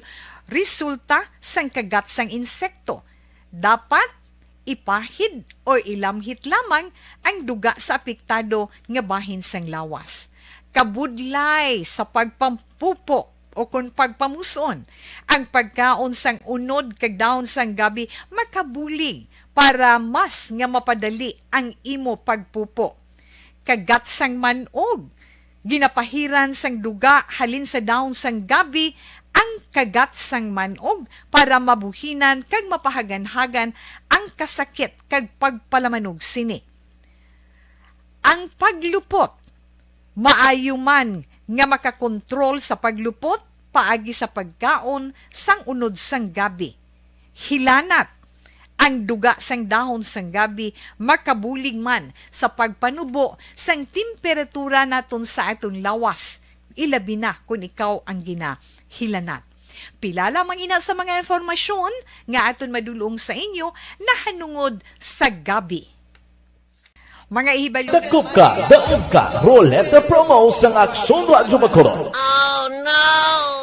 resulta sang kagat sang insekto. Dapat ipahid o ilamhit lamang ang duga sa apektado nga bahin sang lawas. Kabudlay sa pagpampupo o kon pagpamus-on, ang pagkaon sang unod kag dahon sang gabi makabulig para mas nga mapadali ang imo pagpupo. Kagat sang man-og. Ginapahiran sang duga halin sa dahon sang gabi ang kagat sang man-og para mabuhinan kag mapahaganhagan ang kasakit kag pagpalamanog sini. Ang paglupot. Maayo man nga makakontrol sa paglupot paagi sa pagkaon sang unod sang gabi. Hilanat. Ang duga sang dahon sang gabi makabulig man sa pagpanubo sang temperatura naton sa aton lawas, ilabi na kon ikaw ang ginahilanat. Pila lamang ina sa mga impormasyon nga aton madulong sa inyo nahanungod sa gabi. Mga ihibalo. Dakop ka, daog ka, Roleta Promo sang Aksyon Radyo Bacolod.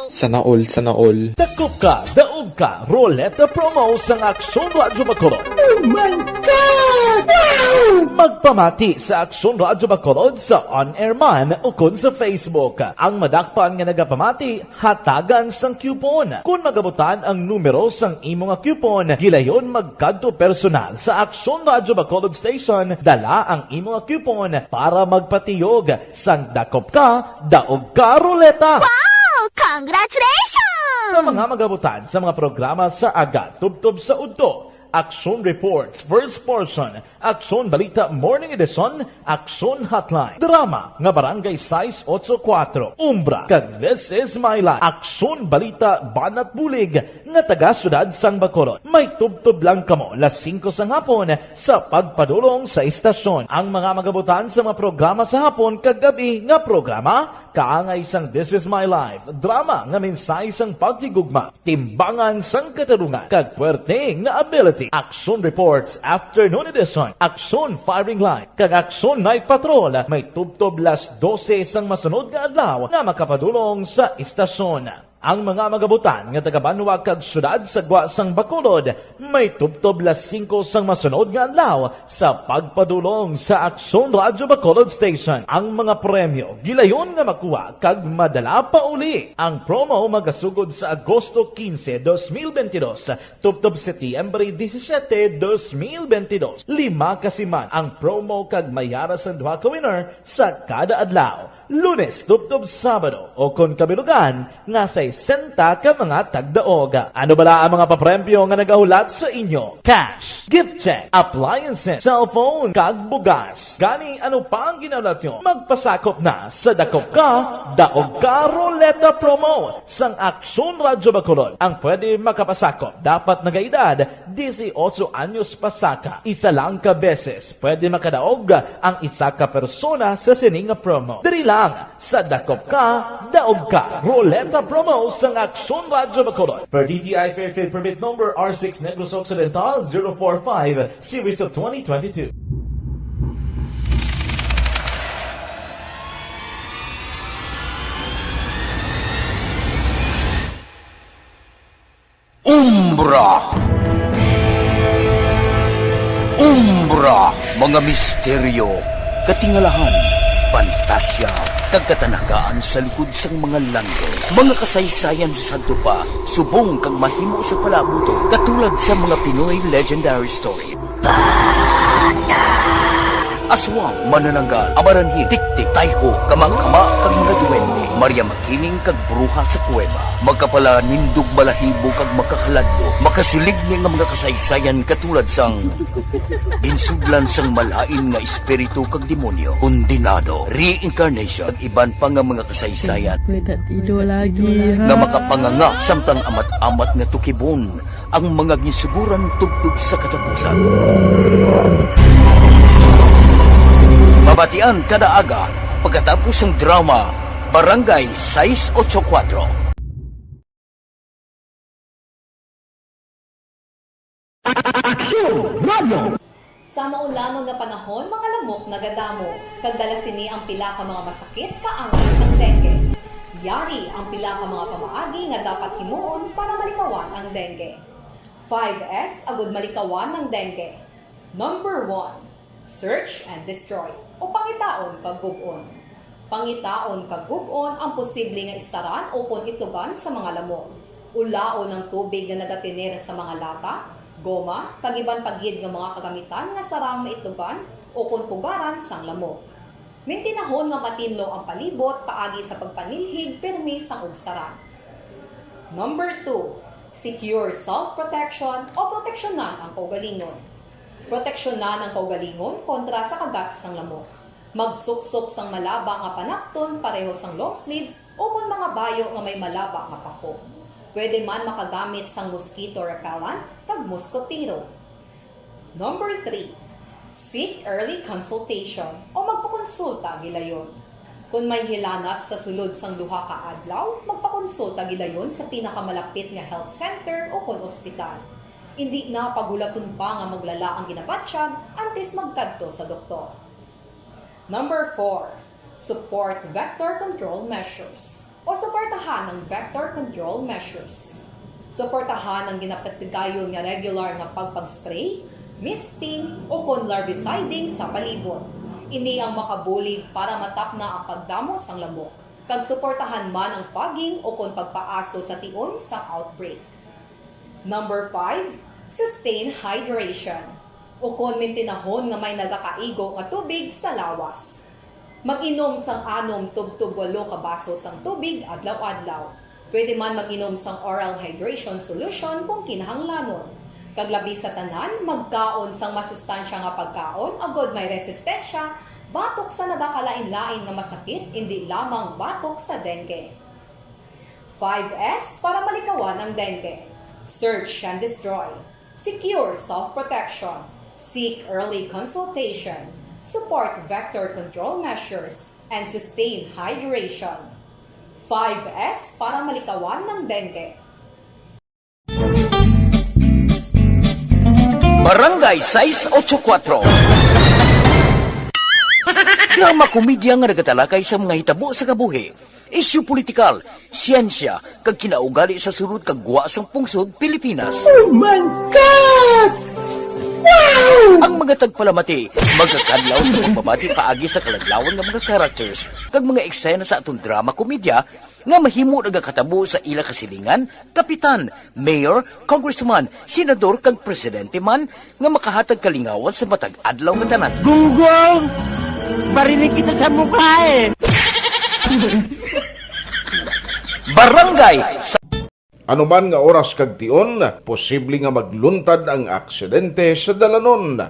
Sana all, sana all. Dakop ka, daog ka, Roleta Promo sang Aksyon Radyo Bacolod. Oh my God! Wow! Magpamati sa Aksyon Radyo Bacolod sa on-air man o kon sa Facebook. Ang madakpan nga nagapamati, hatagan sang coupon. Kon magabutan ang numero sang imo nga coupon, gilayon magkadto personal sa Aksyon Radyo Bacolod Station, dala ang imo nga coupon para magpatiyog sang dakop ka, daog ka ruleta. Wow! Congratulations! Sa mga magabutan sa mga programa sa aga, tubtob sa udto, Aksyon Reports, First Portion, Aksyon Balita Morning Edition, Aksyon Hotline, drama nga Barangay sais ocho kuwatro, Umbra, kag This Is My Life, Aksyon Balita Banat Bulig nga taga Siyudad sang Bacolod. May tubtob lang kamo las singko sang hapon sa pagpadulong sa istasyon. Ang mga magabutan sa mga programa sa hapon kag gab-i nga programa, kaangay sang This Is My Life, drama nga mensahe sang paghigugma, timbangan sang katarungan, kag puwerte nga ability. Action Reports Afternoon Edition, Action Firing Line, kag Action Night Patrol may tubtob las dose sang masunod nga adlaw nga makapadulong sa istasyon. Ang mga magabutan nga taga-banwa kag siyudad sa gwa sang Bacolod may tubtob las singko sang masunod nga adlaw sa pagpadulong sa Aksyon Radyo Bacolod Station. Ang mga premyo gilayon nga makuha kag madala pa uli. Ang promo magasugod sa Agosto quince, dos mil veintidós, tubtob Setyembre disisiete, dos mil veintidós. Lima ka siman ang promo kag may ara sang duha ka winner sa kada adlaw. Lunes tubtob Sabado, o kon kabilugan nga sesenta ka mga tagdaog. Ano bala ang mga papremyo nga nagahulat sa inyo? Cash, gift check, appliances, cellphone, kag bugas. Gani, ano pa ang ginahulat nyo? Magpasakop na sa Dakop Ka, Daog Ka Ruleta Promo sang Aksyon Radyo Bacolod. Ang pwede makapasakop dapat nagaedad disiotso anyos pasaka. Isa lang ka beses pwede makadaog ang isa ka persona sa sini nga promo. Diri lang sa Dakop Ka, Daog Ka Ruleta Promo sang Aksyon Radyo Bacolod. Per D T I Fair Trade Permit Number R six Negros Occidental zero four five, Series of twenty twenty-two. Umbra. Umbra, mga misteryo, katingalahan, pantasya, kag katanagaan sa likod sang mga landong. Mga kasaysayan sa sadto pa, subong kag mahimo sa palaabuton, katulad sa mga Pinoy legendary story. Aswang, manananggal, amaranhil, tiktik, tayho, kamangkama, kag mga duwende, Maria Makiling, kag bruha sa kuweba. Makapalanindog balahibo kag makahaladlok, makasiligni nga mga kasaysayan katulad sang ginsudlan sang malain nga espiritu kag demonyo, kondenado, reincarnation, kag iban pa nga mga kasaysayan May tatido lagi, ha? nga makapanganga samtang amat-amat nga tukibon ang mga ginsuguran tubtob sa katapusan. Mabatian kada aga pagkatapos sang drama Barangay sais ocho kuwatro. Aksyon! Radyo! Sa maulamon nga panahon, mga lamok nagadamo, kag dala sini ang pila ka mga masakit kaangay sang dengue. Yari ang pila ka mga pamaagi nga dapat himuon para malikawan ang dengue. Five S agud malikawan ang dengue. Number one, search and destroy, o pangitaon kag gub-on. Pangitaon kag gub-on ang posible nga istaran ukon itlogan sa mga lamok. Ulaon ang tubig nga nagatener sa mga lata, goma, kag iban pa gid nga mga kagamitan nga sarang maitlogan ukon pugaran sang lamok. Mintinahon nga matinlo ang palibot paagi sa pagpanilhig pirmi sang ugsaran. Number two, secure self-protection o proteksyonan ang kaugalingon. Proteksyonan ang kaugalingon kontra sa kagat sang lamok. Magsuksok sang malaba nga panakton pareho sang long sleeves ukon mga bayo nga may malaba nga pako. Pwede man makagamit sang mosquito repellent kag muskotero. Number three, seek early consultation o magpakonsulta gilayon. Kon may hilanat sa sulod sang duha ka adlaw, magpakonsulta gilayon sa pinakamalapit nga health center ukon ospital. Indi na paghulaton pa nga maglala ang ginabatyag antes magkadto sa doktor. Number four, support vector control measures o suportahan ang vector control measures. Suportahan ang ginapatigayon nga regular nga pagpag-spray, misting, ukon larviciding sa palibot. Ini ang makabulig para matapna ang pagdamo sang lamok, kag suportahan man ang fogging ukon pagpaaso sa tion sang outbreak. Number five, sustain hydration, ukon mintinahon nga may nagakaigo nga tubig sa lawas. Mag-inom sang anom tubtob walo ka baso sang tubig adlaw-adlaw. Pwede man mag-inom sang oral hydration solution kung kinahanglanon. Kag labi sa tanan, magkaon sang masustansya nga pagkaon agod may resistensya batok sa nagakalain-lain nga masakit, indi lamang batok sa dengue. Five S para malikawan ang dengue. Search and destroy. Secure self-protection. Seek early consultation. Support vector control measures. And sustain hydration. Five S para malikawan ng dengue. Barangay sais ocho kuatro. Drama komedya nga nagatalakay sa mga hitabo sa kabuhi, isyu politikal, siyensya, kag kinaugali sa sulod kag gwa sang pungsod Pilipinas. Oh my God! Wow! Ang mga tagpalamati magakadlaw sa pagbabati paagi sa kalaglawan nga mga characters kag mga eksena sa aton drama komedya nga mahimo nagakatabo sa ila kasilingan, kapitan, mayor, congressman, senador kag presidente man nga makahatag kalingawan sa matag adlaw nga tanan. Gunggong! Barinig kita sa mukha eh! Barangay sa Anuman nga oras kag tion, posible nga magluntad ang aksidente sa dalanon.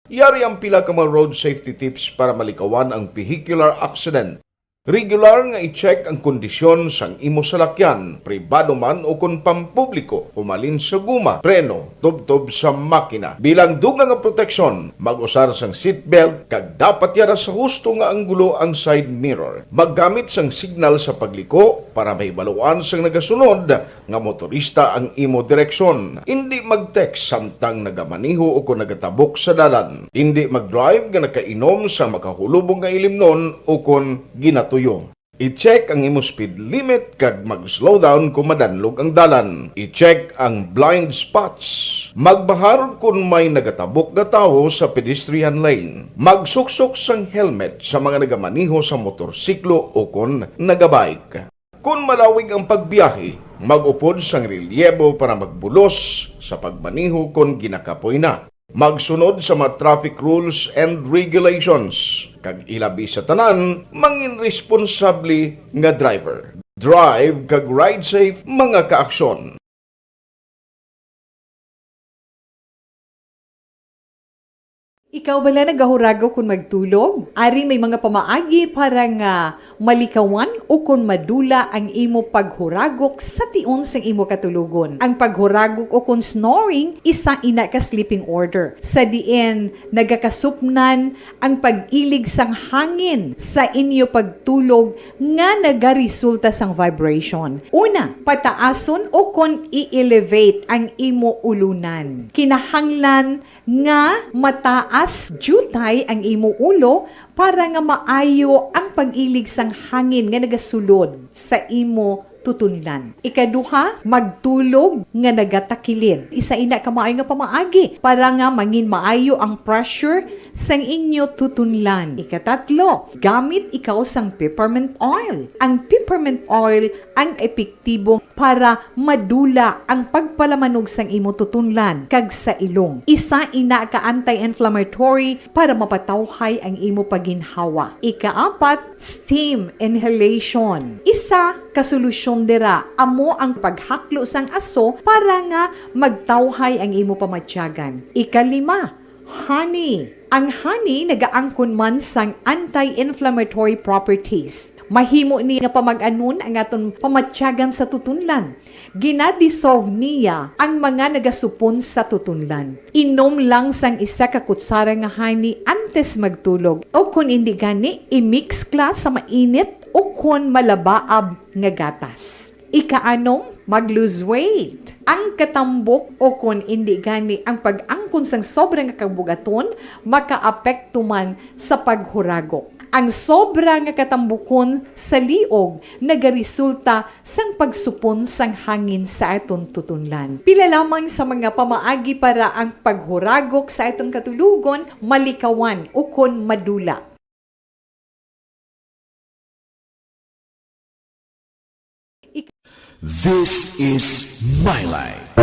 Yari ang pila ka mga road safety tips para malikawan ang vehicular accident. Regular nga i-check ang kondisyon sang imo salakyan, pribado man o kon pampubliko, humalin sa guma, preno, tubtob sa makina. Bilang dugang nga proteksyon, mag-usar sang seatbelt kag dapat yara sa husto nga anggulo ang side mirror. Maggamit sang signal sa pagliko para mahibaluan sang nagasunod nga motorista ang imo direksyon. Indi mag-text samtang nagamaneho o kon nagatabok sa dalan. Indi mag-drive nga nakainom sa makahulubong nga ilimnon o kon ginatuyo. I-check ang imo speed limit kag mag-slow down kon madanlog ang dalan. I-check ang blind spots. Magbahar kon may nagatabok nga tawo sa pedestrian lane. Magsuksok sang helmet sa mga nagamaneho sa motorsiklo o kon nagabike. Kon malawig ang pagbiyahe, mag-upod sang relyebo para magbulos sa pagmaneho kon ginakapoy na. Magsunod sa mga traffic rules and regulations, kag ilabi sa tanan, mangin responsable nga driver. Drive kag ride safe, mga kaaksyon. Ikaw bala nagahuragok kon magtulog? Ari may mga pamaagi para nga malikawan ukon madula ang imo paghuragok sa tion sang imo katulogon. Ang paghuragok ukon snoring isa ina ka sleeping order, sa diin nagakasupnan ang pag-ilig sang hangin sa inyo pagtulog nga nagaresulta sang vibration. Una, pataason ukon i-elevate ang imo ulunan. Kinahanglan nga mataas diutay ang imo ulo para nga maayo ang pag-ilig sang hangin nga nagasulod sa imo tutunlan. Ikaduha, magtulog nga nagatakilid. Isa ina ka maayo nga pamaagi para nga mangin maayo ang pressure sang inyo tutunlan. Ikatatlo, gamit ikaw sang peppermint oil. Ang peppermint oil ang epektibo para madula ang pagpalamanog sang imo tutunlan kag sa ilong. Isa ina ka anti-inflammatory para mapatawhay ang imo paginhawa. Ikaapat, steam inhalation. Isa ka solusyon dira amo ang paghaklo sang aso para nga magtawhay ang imo pamatyagan. Ikalima, honey. Ang honey nagaangkon man sang anti-inflammatory properties. Mahimo ni nga pamag-anon ang aton pamatyagan sa tutunlan. Gina-dissolve niya ang mga nagasupon sa tutunlan. Inom lang sang isa ka kutsara nga honey antes magtulog, o kon indi gani, i-mix kla sa mainit o kon malabaab nga gatas. Ikaanom, mag-lose weight. Ang katambok o kon indi gani ang pag-angkon sang sobra nga kabugaton makaapekto man sa paghuragok. Ang sobra nga katambukon sa liog nagaresulta sang pagsupon sang hangin sa aton tutunlan. Pila lamang sa mga pamaagi para ang paghuragok sa aton katulogon malikawan ukon madula. This is my life.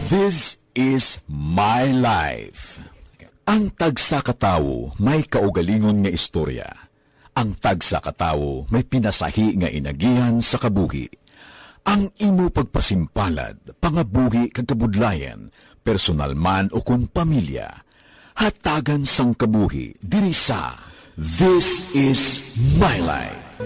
This is my life. Ang tagsa ka tawo may kaugalingon nga istorya. Ang tagsa ka tawo may pinasahi nga inagihan sa kabuhi. Ang imo pagpasimpalad, pangabuhi kag kabudlayan, personal man o kon pamilya, hatagan sang kabuhi diri sa This is My Life.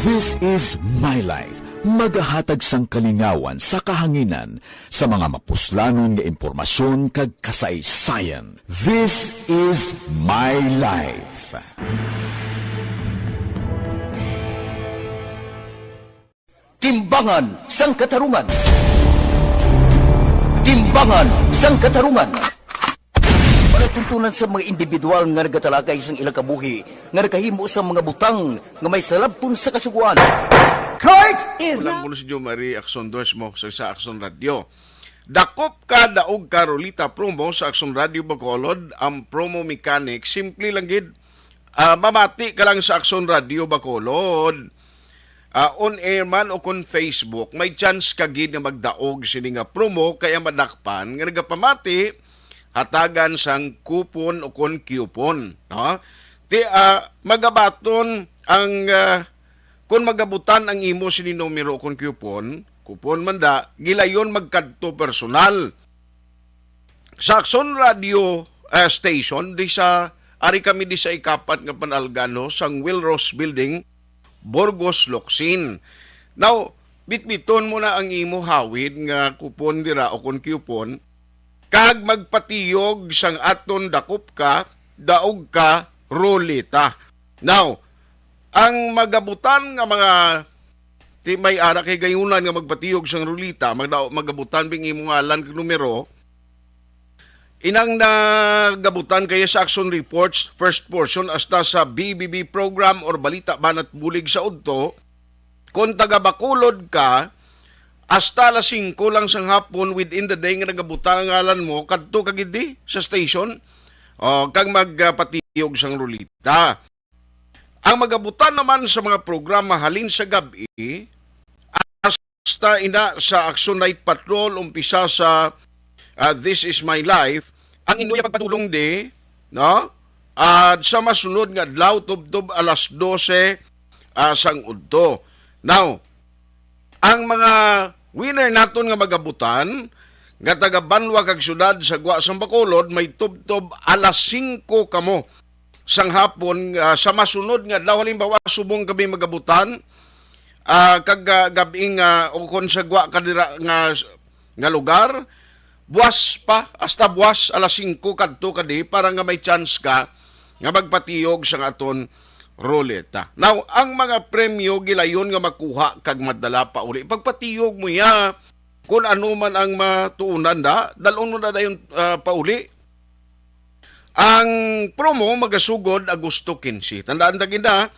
This is My Life, magahatag sang kalingawan sa kahanginan sa mga mapuslanon nga impormasyon kag kasaysayan. This is My Life. Timbangan sang Katarungan. Timbangan sang Katarungan. Palatuntunan sa mga individual nga nagatalakay sang ilang kabuhi nga nakahimo sa mga butang nga may salabton sa kasugoan. Court is Kulang now kuno si Jo Marie Aksyon Dos mo sa, sa Aksyon Radio. Dakop ka, daog ka, Rolita promo sa Aksyon Radio Bacolod. Ang promo mechanic, simple lang gid. Ah, mamati ka lang sa Aksyon Radio Bacolod. Ah, on air man o kon Facebook, may chance ka gid nga magdaog sini nga promo, kaya madakpan nga nagapamati, hatagan sang kupon o kon coupon, no? Ti, ah, magabaton ang, ah, kon magabutan ang imo sini numero o kon coupon, kupon man da, gilayon magkadto personal. Sa Aksyon Radio, eh, Station, di sa, ari kami di sa ikapat nga panalgan, no, sang Will Ross Building, Burgos, Locsin. Now, bitbiton mo na ang imo hawid nga kupon dira o kon coupon, kag magpatiyog sang aton dakop ka, daog ka, roleta. Now, ang magabutan nga mga, ti may ara kay gayunan nga magpatiyog sang roleta, magda-, magabutan bing imo ngalan kag numero, inang nagabutan kaya sa Aksyon Reports, first portion, hasta sa B B B program or Balita Banat Bulig sa Udto, kung taga Bacolod ka, hasta alas singko lang sang hapon within the day nga nagabutan ang ngalan mo, kadto ka gid di sa station, o, kag magpatiyog sang roleta. Ang magabutan naman sa mga programa halin sa gab-i, hasta ina sa Aksyon Night Patrol, umpisa sa, ah, This Is My Life, ang inyo pagpadulong di, no? At sa masunod nga adlaw, tubtob alas dose, ah, sang udto. Now, ang mga winner naton nga magabutan, nga taga banwa kag syudad sa gwa sang Bacolod, may tubtob alas singko kamo sang hapon, ah, sa masunod nga adlaw. Halimbawa, subong kami magabutan, ah, kag, ah, gab-ing, ah, o kon sa gwa ka dira nga, nga lugar, buwas pa, hasta buwas alas singko kadto ka di para nga may chance ka nga magpatiyog sang aton roleta. Now, ang mga premyo gilayon nga makuha kag madala pa uli. Pagpatiyog mo ya, kung ano man ang matuunan da, dalon mo na dayon, ah, pauli. Ang promo magasugod Agosto quince. Tandaan ta gid na,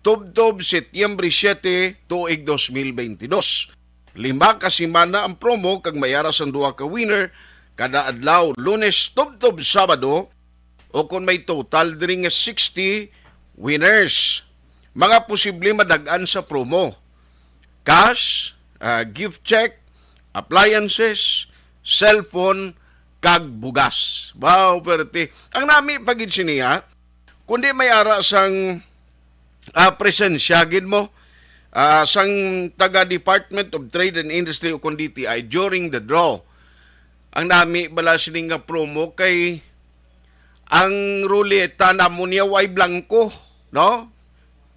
tubtob Setyembre siete, tuig dos mil bentidós. Lima ka semana ang promo kag may ara sang duha ka winner kada adlaw, Lunes tubtob Sabado, o kon may total diri nga sixty winners. Mga posible madag-an sa promo: cash, ah, gift check, appliances, cellphone, kag bugas. Wow, perte. Ang nami pa gid sini, ha, kundi may ara sang, ah, presensya gid mo, ah, sang taga Department of Trade and Industry o kon D T I during the draw. Ang nami bala sini nga promo kay ang ruleta namo niya way blanco, no?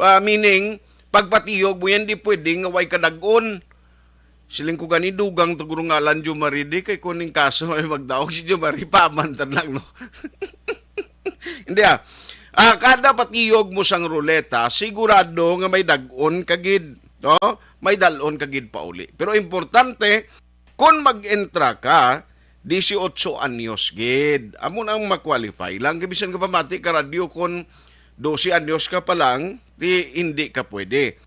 Ah, meaning, pagpatiyog mo yan, di pwede nga way kadag-on. Siling ko gani, dugang to guro ngalan Jo Marie di, kay kuning kaso ay magdaog si Jo Marie, pamantan lang, no? Hindi, ah. Ah, kada patiyog mo sang ruleta, sigurado nga may dag-on ka gid, no? May dal-on ka gid pauli. Pero importante, kung mag-entra ka, disiotso anyos gid. Amo nang ma-qualify lang. Kay bisan ka pamati ka radyo kung dose anyos ka pa lang, di, hindi ka pwede.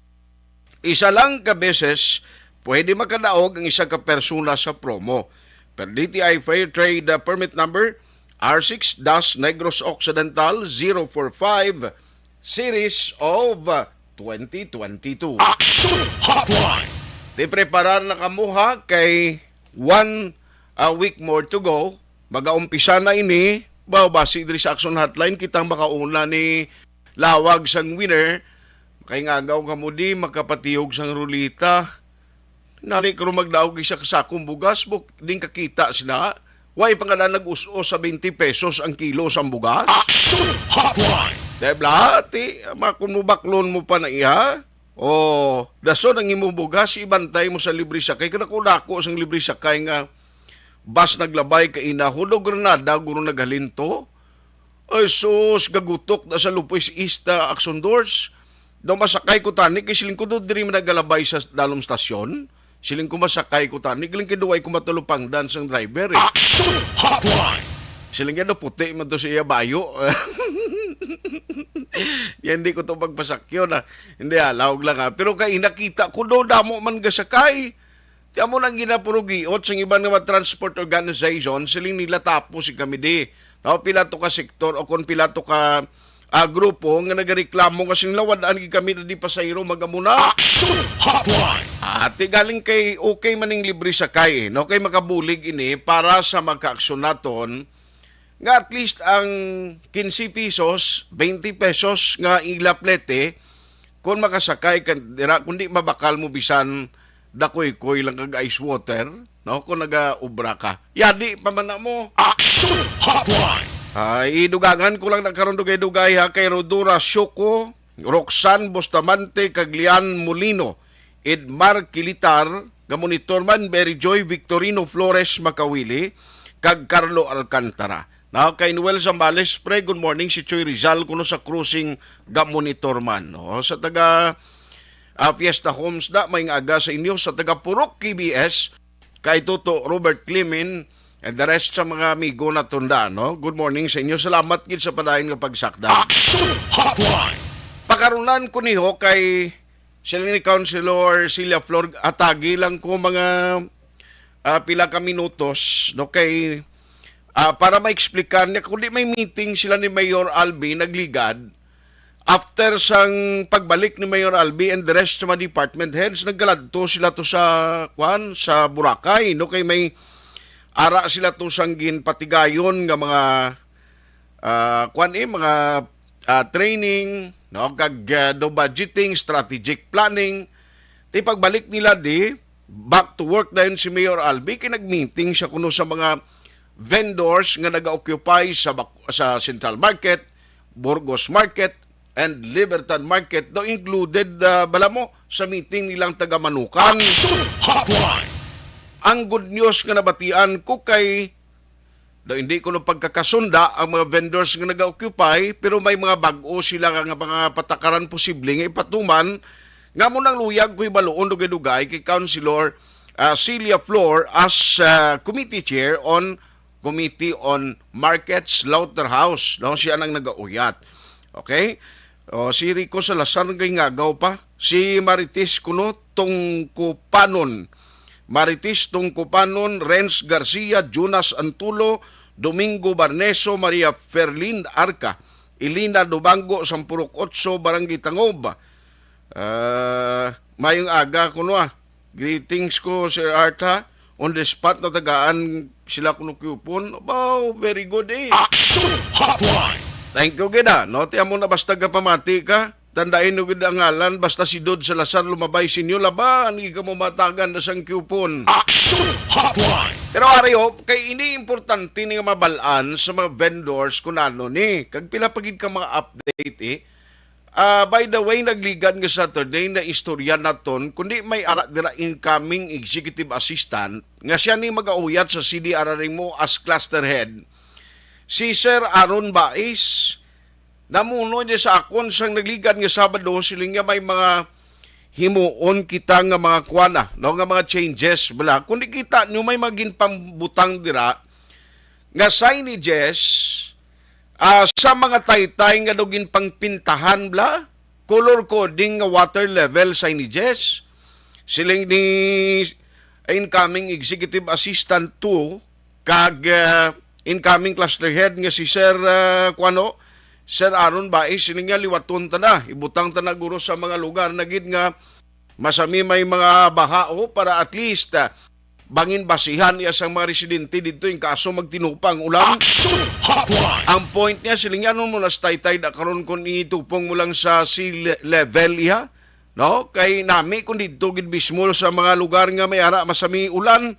Isa lang ka beses pwede makadaog ang isa ka persona sa promo. per D T I Fair Trade, uh, Permit Number R six dash Negros Occidental zero four five, Series of, uh, twenty twenty-two. Action Hotline! Di preparar na kamo, ha, kay one, uh, week more to go. Magaumpisa na ini. Ba, basi diri sa Action Hotline, kitang makauna ni lawag sang winner. Kay ngagaw kamo di makapatiyog sang rulita. Nani karon magdaog isa ka sakong bugas, buk-, din kakita sila. Way pa nga na nag-us-os sa twenty pesos ang kilo sang bugas. Action Hotline! Dahil lahat, eh, ama, kung mubaklon mo pa na iya, o dason ang imong bugas, ibantay mo sa libre sakay. Kanako dako sang libre sakay nga bus naglabay kaina, Hulo Granada, guro naghalinto. Ay sus, gagutok na sa Lopez East, ah, Action Doors. Daw masakay ko tani, kay siling ko, "Do diri man nagalabay sa dalom stasyon." Siling ko, "Masakay ko tani, galing kay duway ko matulupangdan sang driver, eh." Action Hotline! Siling niya, "Do puti man to sa iya bayo." Yan, hindi ko to pagpasakyo na. Hindi, ah, laog lang, ah. Pero kay nakita ko do, damo man gasakay. Ti amo nang ginapurugiot sang iban nga mga transport organization, siling nila, "Tapos si kami di." No, pila to ka sektor o kung pila to ka, ah, grupo nga nagareklamo nga siling nila, "Wad-an gid kami na di pasahero, magamuna." Action Hotline! Ati galing kay okay man ning libre sakay, eh, no? Kay makabulig ini para sa magkaaksyon naton nga at least ang quince pesos, twenty pesos nga ila plete, kung makasakay ka dira, kundi mabakal mo bisan dakoy-koy lang kag ice water, no? Kung nagaobra ka. Yadi pa man na mo. Action Hotline! Ay, idugangan ko lang na karon dugay-dugay, ha, kay Rodora Shoko, Roxanne Bustamante, kag Lian Molino, Edmar Kilitar, nga monitor man, Mary Joy Victorino Flores Makawili, kag Carlo Alcantara. Na kay Noel Zambales, pre, good morning, si Choy Rizal, kuno sa crossing, ga monitor man, no? Sa taga, ah, Fiesta Homes na, may nga aga sa inyo, sa taga Purok K B S, kay Toto Robert Clemen, and the rest sa mga amigo na tunda, no? Good morning sa inyo. Salamat gid sa padayon nga pagsakda. Action Hotline! Pakarunan ko niho kay sila ni Councilor Celia Flor, atagi lang ko mga, ah, pila ka minutos, no, kay, ah, para ma-explicar niya, kundi may meeting sila ni Mayor Albi nagligad after sang pagbalik ni Mayor Albi and the rest sa mga department heads, nagkaladto sila to sa, kwan, sa Boracay, no, kay may ara sila to sang ginpatigayon nga mga, ah, kwan, eh, mga, ah, training, no, kag, ah, do budgeting, strategic planning. Ti pagbalik nila di, back to work dayon si Mayor Albi, kay nag-meeting siya kuno sa mga vendors nga naga-occupy sa Bac-, sa Central Market, Burgos Market, and Libertad Market, daw included, ah, bala mo, sa meeting nilang taga Manukan. Action Hotline! Ang good news nga nabatian ko kay, daw hindi ko lang pagkakasunda ang mga vendors nga naga-occupy, pero may mga bag-o sila nga mga patakaran posible nga ipatuman, nga mo nang luyag ko ibaluon dugay-dugay kay Councilor, ah, Celia Flor as, ah, committee chair on Committee on Markets, Slaughterhouse, no? Siya nang nagauyat. Okay? O, si Rico Salazar, kay ngagaw pa. Si Marites kuno, Tungkupanon. Marites Tungkupanon, Renz Garcia, Jonas Antulo, Domingo Barneso, Maria Ferlin Arca, Elena Dubango, Sampurok Otso, Barangay Tangob. Ah, mayong aga kuno, ah. Greetings ko, Sir Art, ha. On the spot, natagaan sila kuno coupon. Wow, very good, eh. Action Hotline! Thank you gid, ah, no? Ti amo na, basta gapamati ka, tandain mo gid ang ngalan, basta si Dod Salazar lumabay sa inyo, laban gid kamo matagan na sang coupon. Action Hotline! Pero ari, oh, kay ini importante ni nga mabal-an sa mga vendors kung ano ni. Kag pila pa gid ka mga update, eh. Ah, by the way, nagligad nga Saturday na istorya naton, kundi may ara dira incoming executive assistant nga siya ni magauyat sa C D R R M O as cluster head. Si Sir Aaron Bais, namuno niya sa akon sang nagligad nga Sabado, siling niya may mga himuon kita nga mga kuana, no, nga mga changes, bala. Kung di kita nyo, may mga ginpambutang dira nga signages, ah, sa mga taytay nga daw ginpangpintahan, bala, color coding nga water level signages. Siling ni, incoming executive assistant two, kag, ah, incoming cluster head nga si Sir, ah, kuwano, Sir Aaron Bais, siling niya liwaton ta na, ibutang ta na guro sa mga lugar na gid nga masami may mga baha, o, para at least, ah, bangin basihan niya sang mga residente didto in kaso magtinupa ang ulan. Action Hotline! Ang point niya, siling niya, ano mo na sa taytay da karon kung itupong mo lang sa sea le-, level, iha? No? Kay nami kung didto gid mismo sa mga lugar nga may ara masami ulan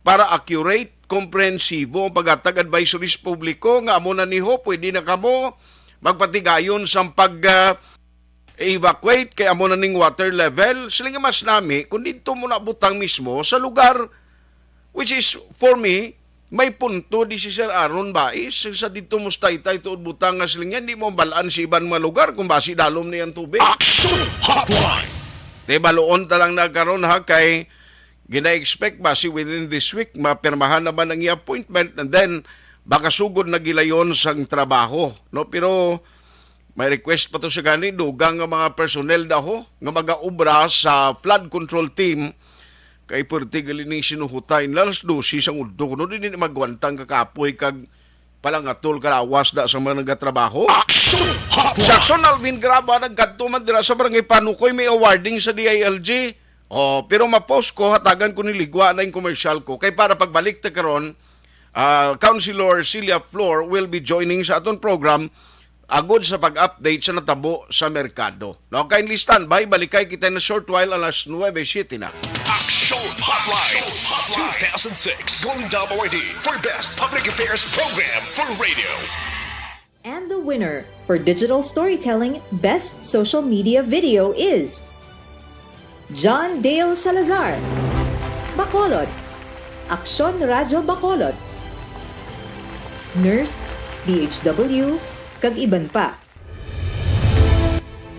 para accurate, komprehensibo ang paghatag advisories publiko nga amo na niho, pwede na kamo magpatigayon sang pag, ah, evacuate kay amo na ning water level. Sila nga mas nami kung didto mo na butang mismo sa lugar, which is, for me, may punto di si Sir Aaron Bais sa didto mo sa taytay tuod butang nga siling niya, di mo balaan sa iban mga lugar kung basi dalom na yung tubig. Action Hotline! Te, baluon ta lang na karon, ha, kay gina-expect basi within this week mapirmahan naman ang iya appointment, and then baka sugod na gilayon sang trabaho, no? Pero may request pa to sa gani, dugang nga mga personnel daho nga magaobra sa flood control team kay perti gali ning sinuhutay nila alas dose sang udto, no? Di ni magwantang kakapoy kag palangatol kalawas da sa mga nagatrabaho. Action Hotline! Si Action Alvin Graba nagkadto man dira sa Barangay Panukoy, may awarding sa D I L G. Oh, pero ma-post ko, hatagan ko ni ligwa na yung commercial ko. Kay para pagbalik ta karon, ah, Councilor Celia Flor will be joining sa aton program agod sa pag-update sa natabo sa merkado. No, kindly stand by, balikay kita na short while, alas nuebe siete na. Action Hotline two thousand six Golden Dome Awardee for Best Public Affairs Program for Radio. And the winner for digital storytelling best social media video is John Dale Salazar, Bacolod, Aksyon Radyo Bacolod, Nurse, D H W, kag iban pa.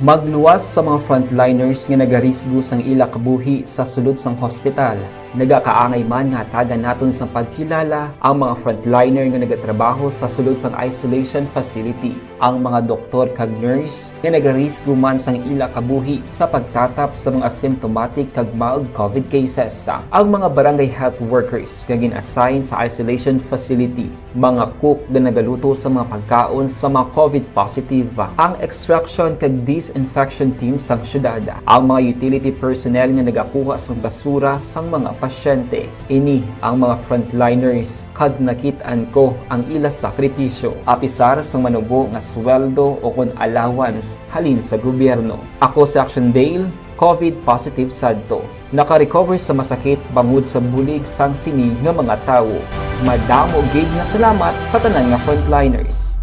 Magluwas sa mga frontliners nga nagarisgo sang ila kabuhi sa sulod sang hospital. Nagakaangay man nga hatagan naton sang pagkilala ang mga frontliner nga nagatrabaho sa sulod sang isolation facility, ang mga doktor kag nurse nga nagarisgo man sang ila kabuhi sa pagtatap sa mga asymptomatic kag mild covid cases, ang mga barangay health workers nga gin-assign sa isolation facility, mga cook nga nagaluto sa mga pagkaon sa mga covid positive, ang extraction kag disinfection team sang syudad, ang mga utility personnel nga nagakuha sang basura sang mga pasyente. Ini ang mga frontliners, kag nakit-an ko ang ila sakripisyo, apisar sang manubo nga sweldo o kon allowance halin sa gobyerno. Ako si Action Dale, covid positive sadto. Naka-recover sa masakit bangod sa bulig sang sini nga mga tawo. Madamo gid nga salamat sa tanan nga frontliners.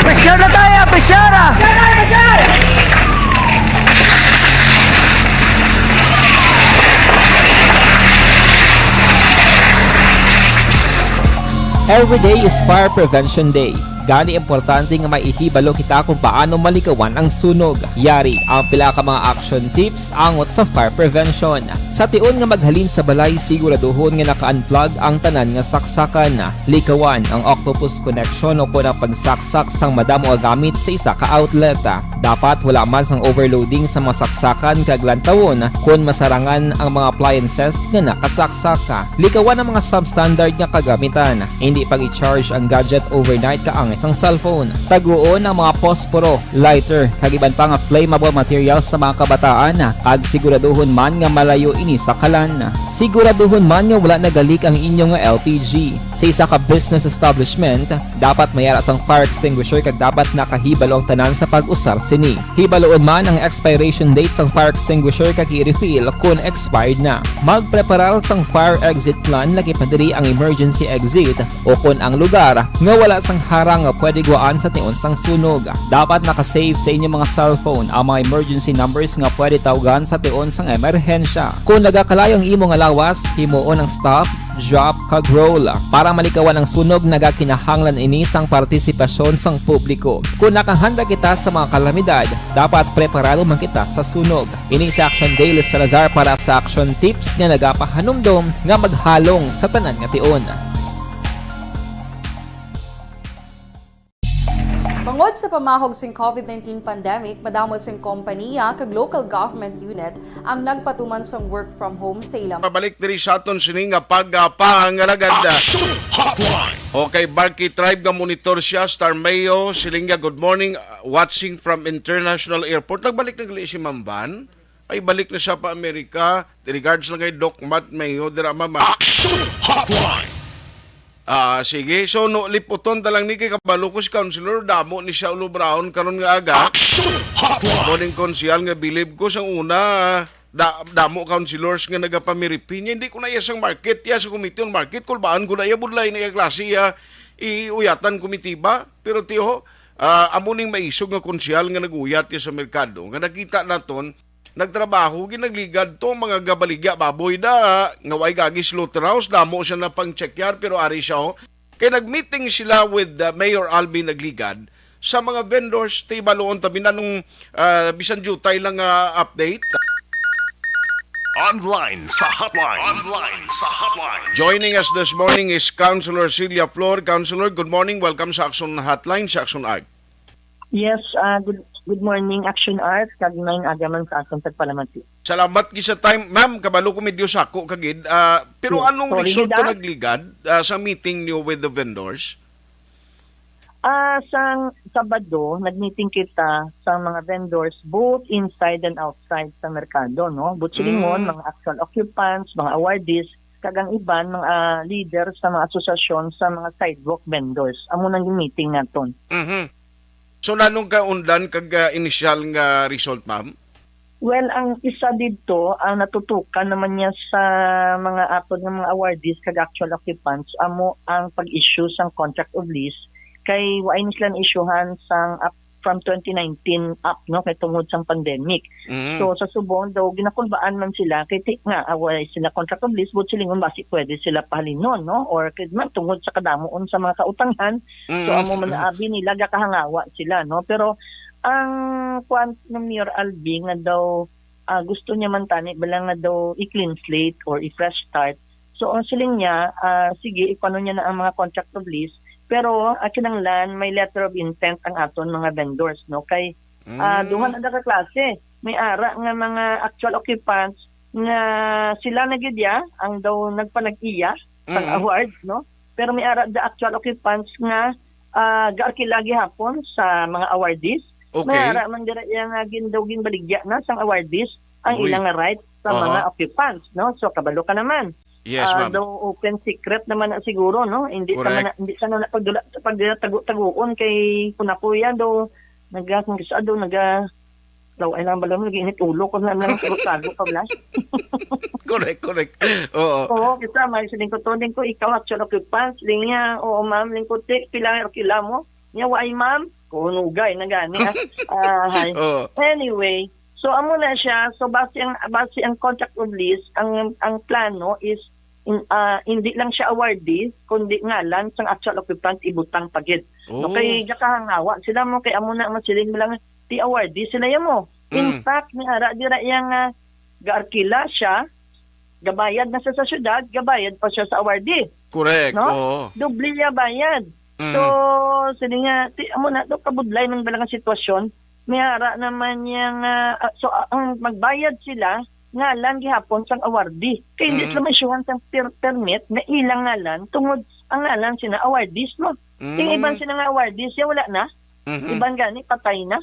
Pressure na tayo! Pressure na! Every day is Fire Prevention Day. Gani, importante nga may ihibalo kita kung paano malikawan ang sunog. Yari ang pila ka mga action tips angot sa fire prevention. Sa tion nga maghalin sa balay, siguraduhon nga naka-unplug ang tanan nga saksakan. Likawan ang octopus connection o kon ang pagsaksak sang madamo nga gamit sa isa ka outlet. Dapat wala man sang overloading sa mga saksakan kag lantawon kon masarangan ang mga appliances nga nakasaksak. Likawan ang mga substandard nga kagamitan. Hindi pag-i-charge ang gadget overnight kaangay sang cellphone. Taguon ang mga posporo, lighter, kag iban pa nga flammable materials sa mga kabataan, kag siguraduhon man nga malayo ini sa kalan. Siguraduhon man nga wala nagalik ang inyo nga L P G. Sa isa ka business establishment, dapat may ara sang fire extinguisher kag dapat nakahibalo ang tanan sa pag-usar sini. Hibaloon man ang expiration date sang fire extinguisher kag i-refill kon expired na. Magpreparar sang fire exit plan, lakip na diri ang emergency exit o kon ang lugar nga wala sang harang nga pwede guwaan sa tion sang sunog. Dapat naka-save sa inyo mga cellphone ang mga emergency numbers nga pwede tawgan sa tion sang emerhensya. Kon nagakalayo ang imo nga lawas, himuon ang stop, drop, kag roll. Para malikawan ang sunog, nagakinahanglan ini sang partisipasyon sang publiko. Kon nakahanda kita sa mga kalamidad, dapat preparado man kita sa sunog. Ini si Action Dale Salazar para sa Action Tips nga nagapahanumdom nga maghalong sa tanan nga tion. Bangod sa pamahog sing COVID nineteen pandemic, madamo sing kompaniya kag local government unit ang nagpatuman sang work from home sa ilang Pabalik diri sa aton sini nga pagpangalagad. Action Hotline! Okay, Barky Tribe nga monitor siya, Star Mayo, siling niya, "Good morning, uh, watching from International Airport." Nagbalik na gali si Ma'am Van? Ay, balik na siya pa Amerika. Regards lang kay Doc Matt Mayo, dira, Ma'am, ah. Action Hotline! Ah, sige. So, no, liputon ta lang ni kay kabalo ko si Councilor, damo ni siya ulo brown karon nga aga. Action Hotline! Mo ning konsehal nga bilib ko sang una, da, damo councilors nga nagapamiripin niya. Hindi ko na iya sang market, iya sa committee on market, kulbaan ko na iya, budlay na iya klase, iya iuyatan komitiba. Pero tiyo, ah, amo ning maisog nga konsehal nga naguyat iya sa merkado, nga nakita naton, nagtrabaho, ginagligad to, mga gabaligya baboy da, nga way gagi slaughterhouse, damo siya na pang-checkyard, pero ari siya, oh. Kay nag-meeting sila with, uh, Mayor Alvin Nagligad sa mga vendors, ti baluon tabi na nung, uh, bisan jutay lang nga update. Online sa hotline. Online sa hotline. Joining us this morning is Councilor Celia Flor. Councilor, good morning. Welcome sa Action Hotline, sa Action Art. Yes, ah, good, good morning, Action Art, kag maayong aga man sa aton tagpalamati. Salamat gid sa time. Ma'am, kabalo ko medyo sako ka gid. Ah, pero Yes, anong sorry result gid, ka ah. nagligad, ah, sa meeting niyo with the vendors? Ah, sang Sabado, nag-meeting kita sa mga vendors, both inside and outside sa merkado, no? Both silingon, Mm. mga actual occupants, mga awardees, kag ang iban, mga, ah, leader sa mga asosasyon sa mga sidewalk vendors. Amo nang meeting naton. Mhm. So, nanong kaundan kag, ah, inisyal nga result, ma'am? Well, ang isa didto, ang natutukan naman niya sa mga aton nga mga awardees kag actual occupants, amo ang pag-issue sang contract of lease, kay wa ini sila na-issuehan sang up, from twenty nineteen up, no, kay tungod sang pandemic. Mm. So, sa subong daw, ginakulbaan man sila, kay ti-, nga, ah, wala sila contract of lease, but silingon basi pwede sila pahalinon, no, or kay man tungod sa kadamuon sa mga kautangan, so, Mm. amo man abi nila, gakahangawa sila, no, pero ang kuwan ni Mayor Alvin nga daw, ah, gusto niya man tani bala nga daw i-clean slate or i-fresh start. So, ang siling niya, ah, sige, ipano niya na ang mga contract of lease, pero, ah, kinahanglan may letter of intent ang aton mga vendors, no? Kay, ah, Mm. duha na ka klase. May ara nga mga actual occupants nga sila na gid ya ang daw nagpanag-iya sang Mm. award, no? Pero may ara the actual occupants nga, ah, gaarkila gihapon sa mga awardees. Okay. May ara man dira iya nga gin-, daw ginbaligya na sang awardees ang Uy. ilang rights sa Aha. mga occupants, no? So, kabalo ka naman. Yes, Ah, ma'am. daw open secret naman na siguro, no? Hindi ka Correct. man na, hindi ka na pagdula-, pagdula-, tagu-, taguon kay kunakuya daw naga-, kung kisa daw naga-, daw ay lang bala mo, nag-init ulo ko na lang sa tago pa bala. Correct, correct. Oo. Oo, kita, may siling ko to, ning ko, "Ikaw, actual occupants?" Ling niya, "Oo, ma'am." Ling ko, "Ti, pila ang kila mo?" Niya, "Wa ay, ma'am." Kunugay na gani, ah. Ah, hay. Oo. Anyway, so, amo na siya. So, base ang, base ang contract of lease, ang, ang plano is, in, ah, hindi lang siya awardee, kundi ngalan sang actual occupant ibutang pa gid. No, Oh. kay gakahangawa sila mo, kay amo na ang masiling mo lang, ti awardee sila ya mo. In Mm. fact, may ara dira iya nga gaarkila siya, gabayad na siya sa syudad, gabayad pa siya sa awardee. Correct, No? oo. Doble ya bayad. Mm. So, sila nga, ti, amo na, do, kabudlay man bala nga sitwasyon. May ara naman niya nga, ah, so, ah, ang magbayad sila, ngalan gihapon sang awardee. Kay hindi Mm. sila ma-issuehan sang per-, permit na ilang ngalan, tungod ang ngalan sina awardees mo. Yung Mm. iban sila nga awardees, ya wala na. Mhm. Iban gani, patay na.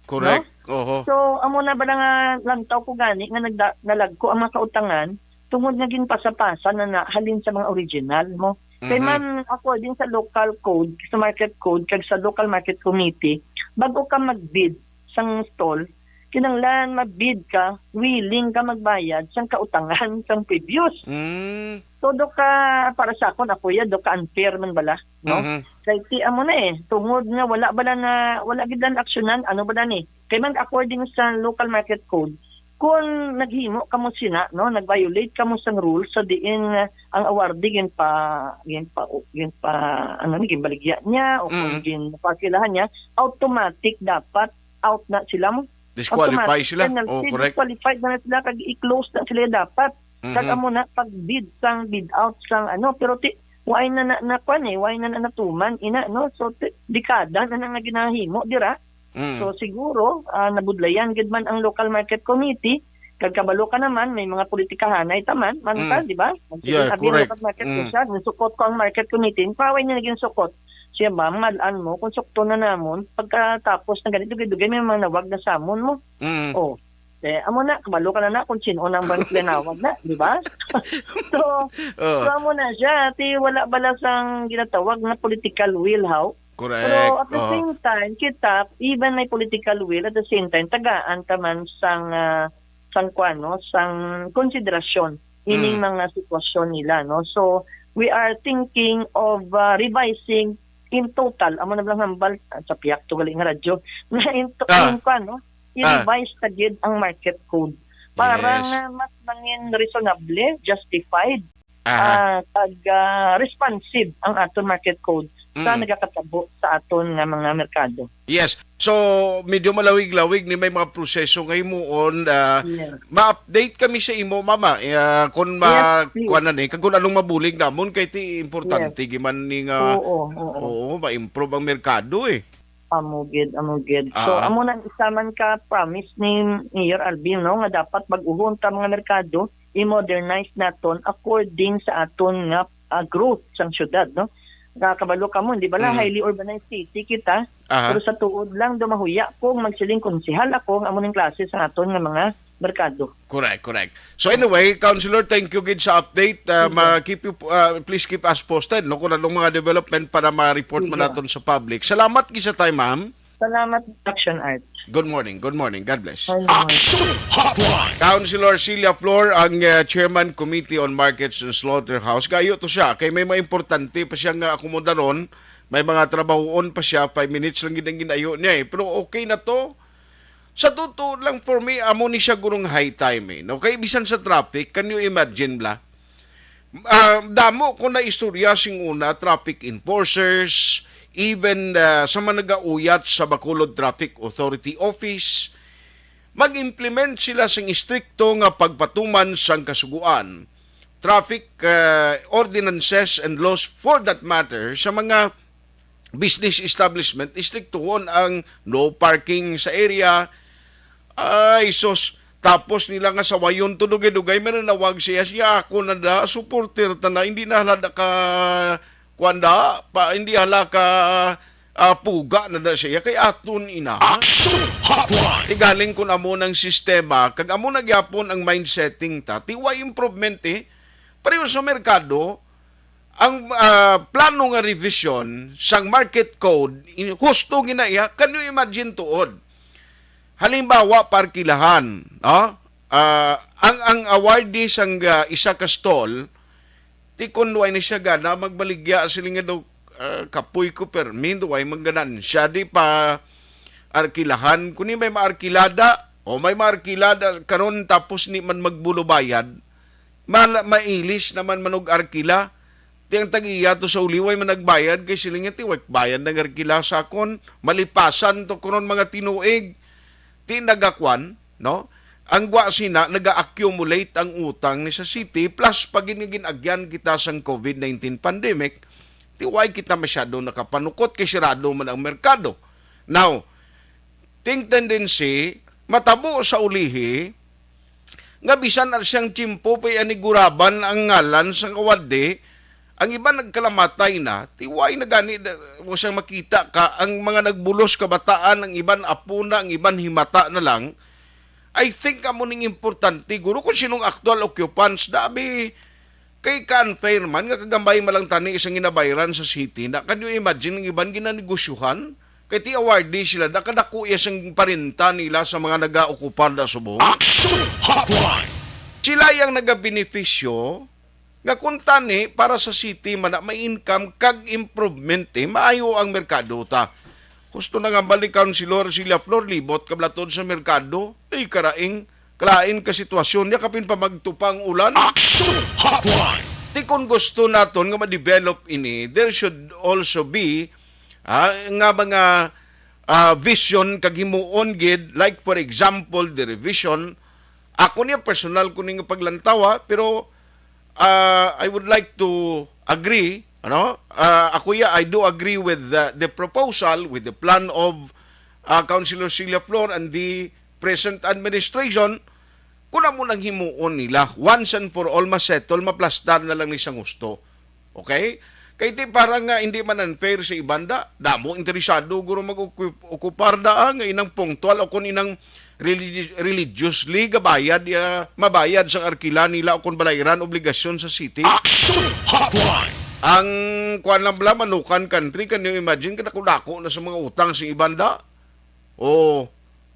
Correct. No? Oho. So, amo na bala nga lantaw ko gani nga nagda-, nalagko ang mga kautangan tungod nga ginpasa-pasa na, na halin sa mga original mo. Kay Mhm. man, according sa local code, sa market code, kag sa local market committee, bago ka mag-bid sang stall, kinahanglan mag-bid ka, willing ka magbayad sang kautangan sang previous. Mm. So, do ka, para sa akon, ako ya, do ka unfair man bala, no? Mhm. Kay ti amo na eh, tungod nga wala bala na, wala gid lang aksyonan, ano bala ni? Kay man according sa local market code, kung naghimo kamo sina, no, nag-violate kamo sang rules sa diin nga ang awardee ginpa-, ginpa-, ginpa-, ano ni, ginbaligya niya o kung Mm. ginpakilahan niya, automatic dapat out na sila mo. Disqualify Automatic sila. Penalty, Oh, correct. disqualified na sila, kag i-close na sila dapat. Kag Mhm. amo na, pag bid sang bid out sang ano, pero ti, Why na na, na kwan eh, why na na natuman, ina, no? So, ti-, dekada na na nga ginahimo dira. Mm. So, siguro, ah, nabudlayan gid man ang local market committee, kag kabalo ka naman, may mga politikahanay taman, man ka, Mm. di ba? Nagsiling Yeah, abi ang correct. local market Mm. siya, gisukot ko ang market committee, paway niya naging sukot. Siya ba, mal-an mo, kung sukto na namon, pagkatapos na ganito, dugay-dugay, may mga nawag na samon mo. Mm. Oh. Eh, amo na, kabalo ka na na kung sino nang bang pinawag na, di ba? So, Oh. so, amo na siya. Ti, wala bala sang ginatawag na political will, how? Correct. Pero at the Oh. same time, kita, even may political will, at the same time, tagaan ta man sang, ah, sang kwan, no? Sang konsiderasyon ining Mm. mga sitwasyon nila, no? So, we are thinking of, ah, revising in total, amo na lang hambal, ah, sa piyak to gali nga radyo, na in, Ah. in kwan, no? Ah. I-revise ta gid ang market code para Yes. nga mas mangin reasonable, justified, Aha. ah, kag, ah, responsive ang aton market code sa Mm. nagakatabo sa aton nga mga merkado. Yes. So, medyo malawig-lawig ni may mga proseso nga himuon, ah, Yeah. ma-update kami sa imo, mama, eh, ah, kung ma-, Yes, please. kuwan na ni, kag kung anong mabulig namon, kay ti importante Yes. giman ni nga, Oo, oo. oo, ma-improve ang merkado, eh. Amo gid, amo gid. So, Ah. amo nang isa man ka promise ni Mayor Alvin, no, nga dapat bag-uhon ta mga merkado, i-modernize naton according sa aton nga, ah, growth sang syudad, no? Nakakabalo ka mo, hindi bala, Mm. highly urbanized city kita, Aha. pero sa tuod lang, do mahuya ko, magsiling konsehal ako, nga amo ning klase sa aton nga mga merkado. Correct, correct. So anyway, Councilor, thank you gid sa update. Ah, Sige. ma-, keep you, ah, please keep us posted, no, kung anong mga development para ma-report man Sige. naton sa public. Salamat gid sa time, ma'am. Salamat, Action Art. Good morning. Good morning. God bless. Good morning. Action Hotline. Councilor Celia Flor, ang, ah, Chairman Committee on Markets and Slaughterhouse. Gayo to siya. Kay may mga importante pa siya nga akomodaron. May mga trabahoon pa siya. Five minutes lang gid ang ginayo niya, eh. Pero okay na to. Sa totoo lang, for me, amo ni siya gurong high time, eh, no? Kay bisan sa traffic, can you imagine, bla? Ah, damo ko na istorya sing una, traffic enforcers, even, ah, sa mga nagauyat sa Bacolod Traffic Authority Office, mag-implement sila sing istrikto nga pagpatuman sang kasugoan, traffic, ah, ordinances and laws for that matter, sa mga business establishment, istriktuhon ang no parking sa area. Ay, sus, tapos nila nga sawayon to, dugay-dugay, may nanawag siya, siya, "Ako na da, supporter ta na, hindi na hala da ka, kuwan da, pa, hindi hala ka, ah, puga na da siya, kay aton ina." Action Hotline. Ti galing kun amo nang sistema, kag amo na gyapon ang mind setting ta, ti way improvement, eh. Pareho sa merkado, ang, ah, plano nga revision sang market code, in-, husto gina iya. Can you imagine tuod? Halimbawa, parkilahan, no? Ah, ang, ang awardee sang, ah, isa ka stall, ti kun way ni siya gana magbaligya, siling nga daw, ah, kapoy ko permi, way man ganansya di pa arkilahan. Kuni may maarkilada, o may maarkilada karon tapos ni man magbulo bayad, mal-, mailis naman man og arkila. Ti ang tag-iya to sa uli, way man nagbayad, kay siling nga, "Ti, way bayad nang arkila sa akon, malipasan to kunon mga tinuig." Ti nagakwan, no? Ang gwa sina, naga-accumulate ang utang ni sa city, plus pa gid nga gin-agyan kita sang covid nineteen pandemic, ti way kita masyado nakapanukot kay sirado man ang merkado. Now, ting tendency, matabo sa ulihi, nga bisan na siyang tiyempo pa'y aniguraban ang ngalan sang awardee, ang iban nagkalamatay na, ti way na gani da-, wa siyang makita ka, ang mga nagbulos kabataan, ang iban apo na, ang iban himata na lang. I think amo ning importante, guro, kung sinong actual occupants, dabi, kay ka-unfair man nga kagambay man lang tani isang ginabayran sa city na, can you imagine ang iban ginanegosyohan? Kay ti awardee sila, nakadako iya sang parenta nila sa mga nagaokupar da subong. Action Hotline. Sila yang nagabenepisyo nga kung tani para sa city man na may income kag improvement, eh, maayo ang merkado ta. Husto na nga balik Councilor Celia Flor, libot ka bala tuod sa merkado. Ay, karaing, kalain ka sitwasyon niya, kapin pa magtupa ang ulan. Action Hotline. Ti kung gusto naton nga ma-develop ini, there should also be, ah, nga mga, ah, vision kag himuon gid, like for example, the revision. Ako niya personal ko ning paglantawa, pero, ah, I would like to agree Ano? Ah, ako ya, I do agree with the, the proposal, with the plan of, ah, Councilor Celia Flor and the present administration. Kung amo nang himuon nila, once and for all, masettle, maplastar na lang ni sang husto. Okay? Kay ti parang nga hindi man unfair sa ibanda, damo interesado guro mag-okupar da, ah, nga inang pungtual o kung inang religi-, religiously gabayad, ah, mabayad sang arkila nila o kung balayran obligasyon sa city. Action Hotline! Ang kuan lang bala, manukan country, can you imagine, kadako-dako na sa mga utang sa ibanda? O,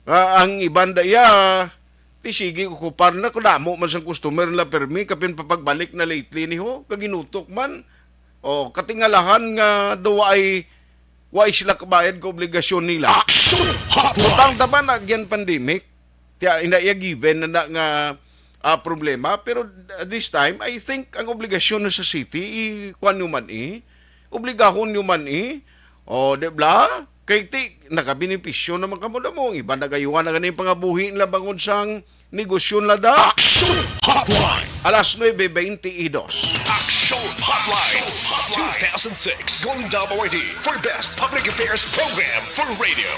ah, ang ibanda iya, ti sige, okupar na, kadamo man sang customer nila, permi, kapin papagbalik na lately ni ho, kaginutok man. O, katingalahan nga daw ay, wa sila kabayad ka obligasyon nila. Action Hotline! Utang ta ba na, agyan pandemic? Tiya, ina iya given na, na nga, ah, problema. Pero, uh, this time, I think ang obligasyon na sa city, i-, kuwan nyo man eh. Obligahon nyo man eh. O, di bla? Kay ti, nakabenepisyo naman kamo na mo. Ang iba nagayuhan na ganing pangabuhi nila bangod sang negosyo nila da. Action Hotline! Alas nuebe beintidos. Action Hotline two thousand six Golden Dove Awardee for Best Public Affairs Program for Radio.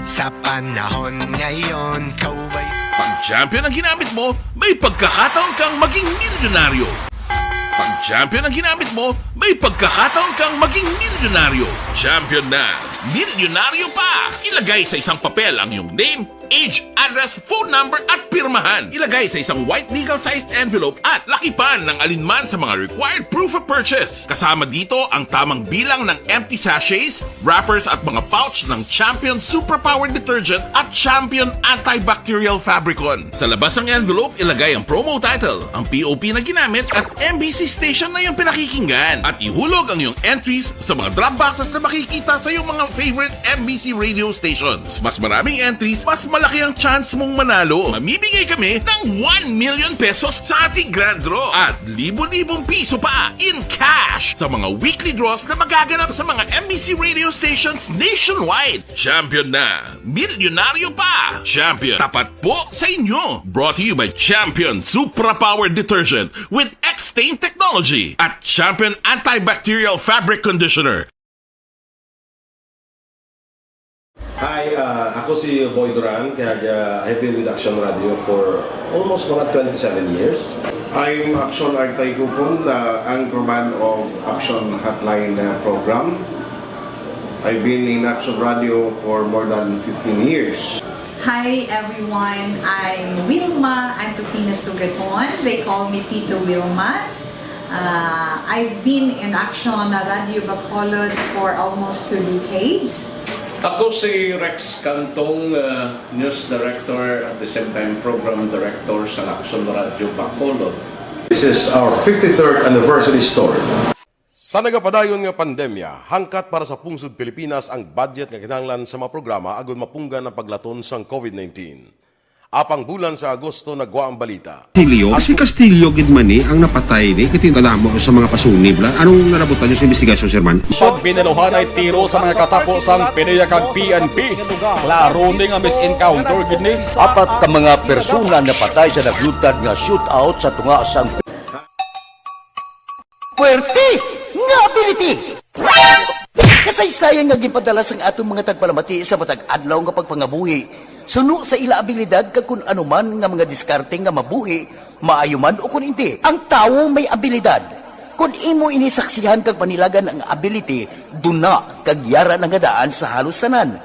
Sa panahon ngayon, kaway. Pag champion ang ginamit mo, may pagkakataon kang maging milyonaryo. Pag champion ang ginamit mo, may pagkakataon kang maging milyonaryo. Champion na, milyonaryo pa! Ilagay sa isang papel ang iyong name, age, address, phone number, at pirmahan. Ilagay sa isang white legal-sized envelope at lakipan ng alinman sa mga required proof of purchase. Kasama dito ang tamang bilang ng empty sachets, wrappers at mga pouch ng Champion Superpower Detergent at Champion Antibacterial Fabricon. Sa labas ng envelope, ilagay ang promo title, ang P O P na ginamit at M B C station na iyong pinakikinggan. At ihulog ang iyong entries sa mga drop boxes na makikita sa iyong mga favorite M B C radio stations. Mas maraming entries, mas malaki ang chance mong manalo. Mamimigay kami ng one million pesos sa ating grand draw at libo-libong piso pa in cash sa mga weekly draws na magaganap sa mga M B C radio stations nationwide. Champion na! Milyonaryo pa! Champion, tapat po sa inyo! Brought to you by Champion Supra Power Detergent with X-Stain Technology at Champion Antibacterial Fabric Conditioner. Hi, uh, ako si Boy Duran, kag, uh, I've been with Action Radio for almost mga twenty-seven years. I'm Action Artay Kupon, uh, anchorman of Action Hotline, uh, program. I've been in Action Radio for more than fifteen years. Hi everyone, I'm Wilma Antupina Sugaton. They call me Tito Wilma. Uh, I've been in Action Radio Bacolod for almost two decades. Ako si Rex Cantong, uh, news director, at the same time program director sa Action Radio Bacolod. This is our fifty-third anniversary story. Sa nagapadayon nga pandemya, hangkat para sa pungsod Pilipinas ang budget nga kinahanglan sa mga programa agud mapunggan ang paglaton sang COVID nineteen. Apang bulan sa Agosto nagwa ang balita. Castillo, si Castillo gid man ni ang napatay ni, kay tinadamo sa mga pasunib la. Anong nalabutan niyo sa investigasyon, Sir Man? Pag binaluhanay tiro sa mga katapo sang PDEA kag P N P, klaro ni nga mis-encounter gid ni. Apat ka mga persona napatay sa naglutad nga shootout sa tunga sang Puwerte nga ability! Kasaysayan nga ginpadala sang aton mga tagpalamati sa matag adlaw nga pagpangabuhi, suno sa ila abilidad kag kun ano man nga mga diskarte nga mabuhi, maayo man o kun indi. Ang tawo may abilidad. Kun imo ini saksihan kag panilagan ang ability, duna kag yara na nga daan sa halos tanan.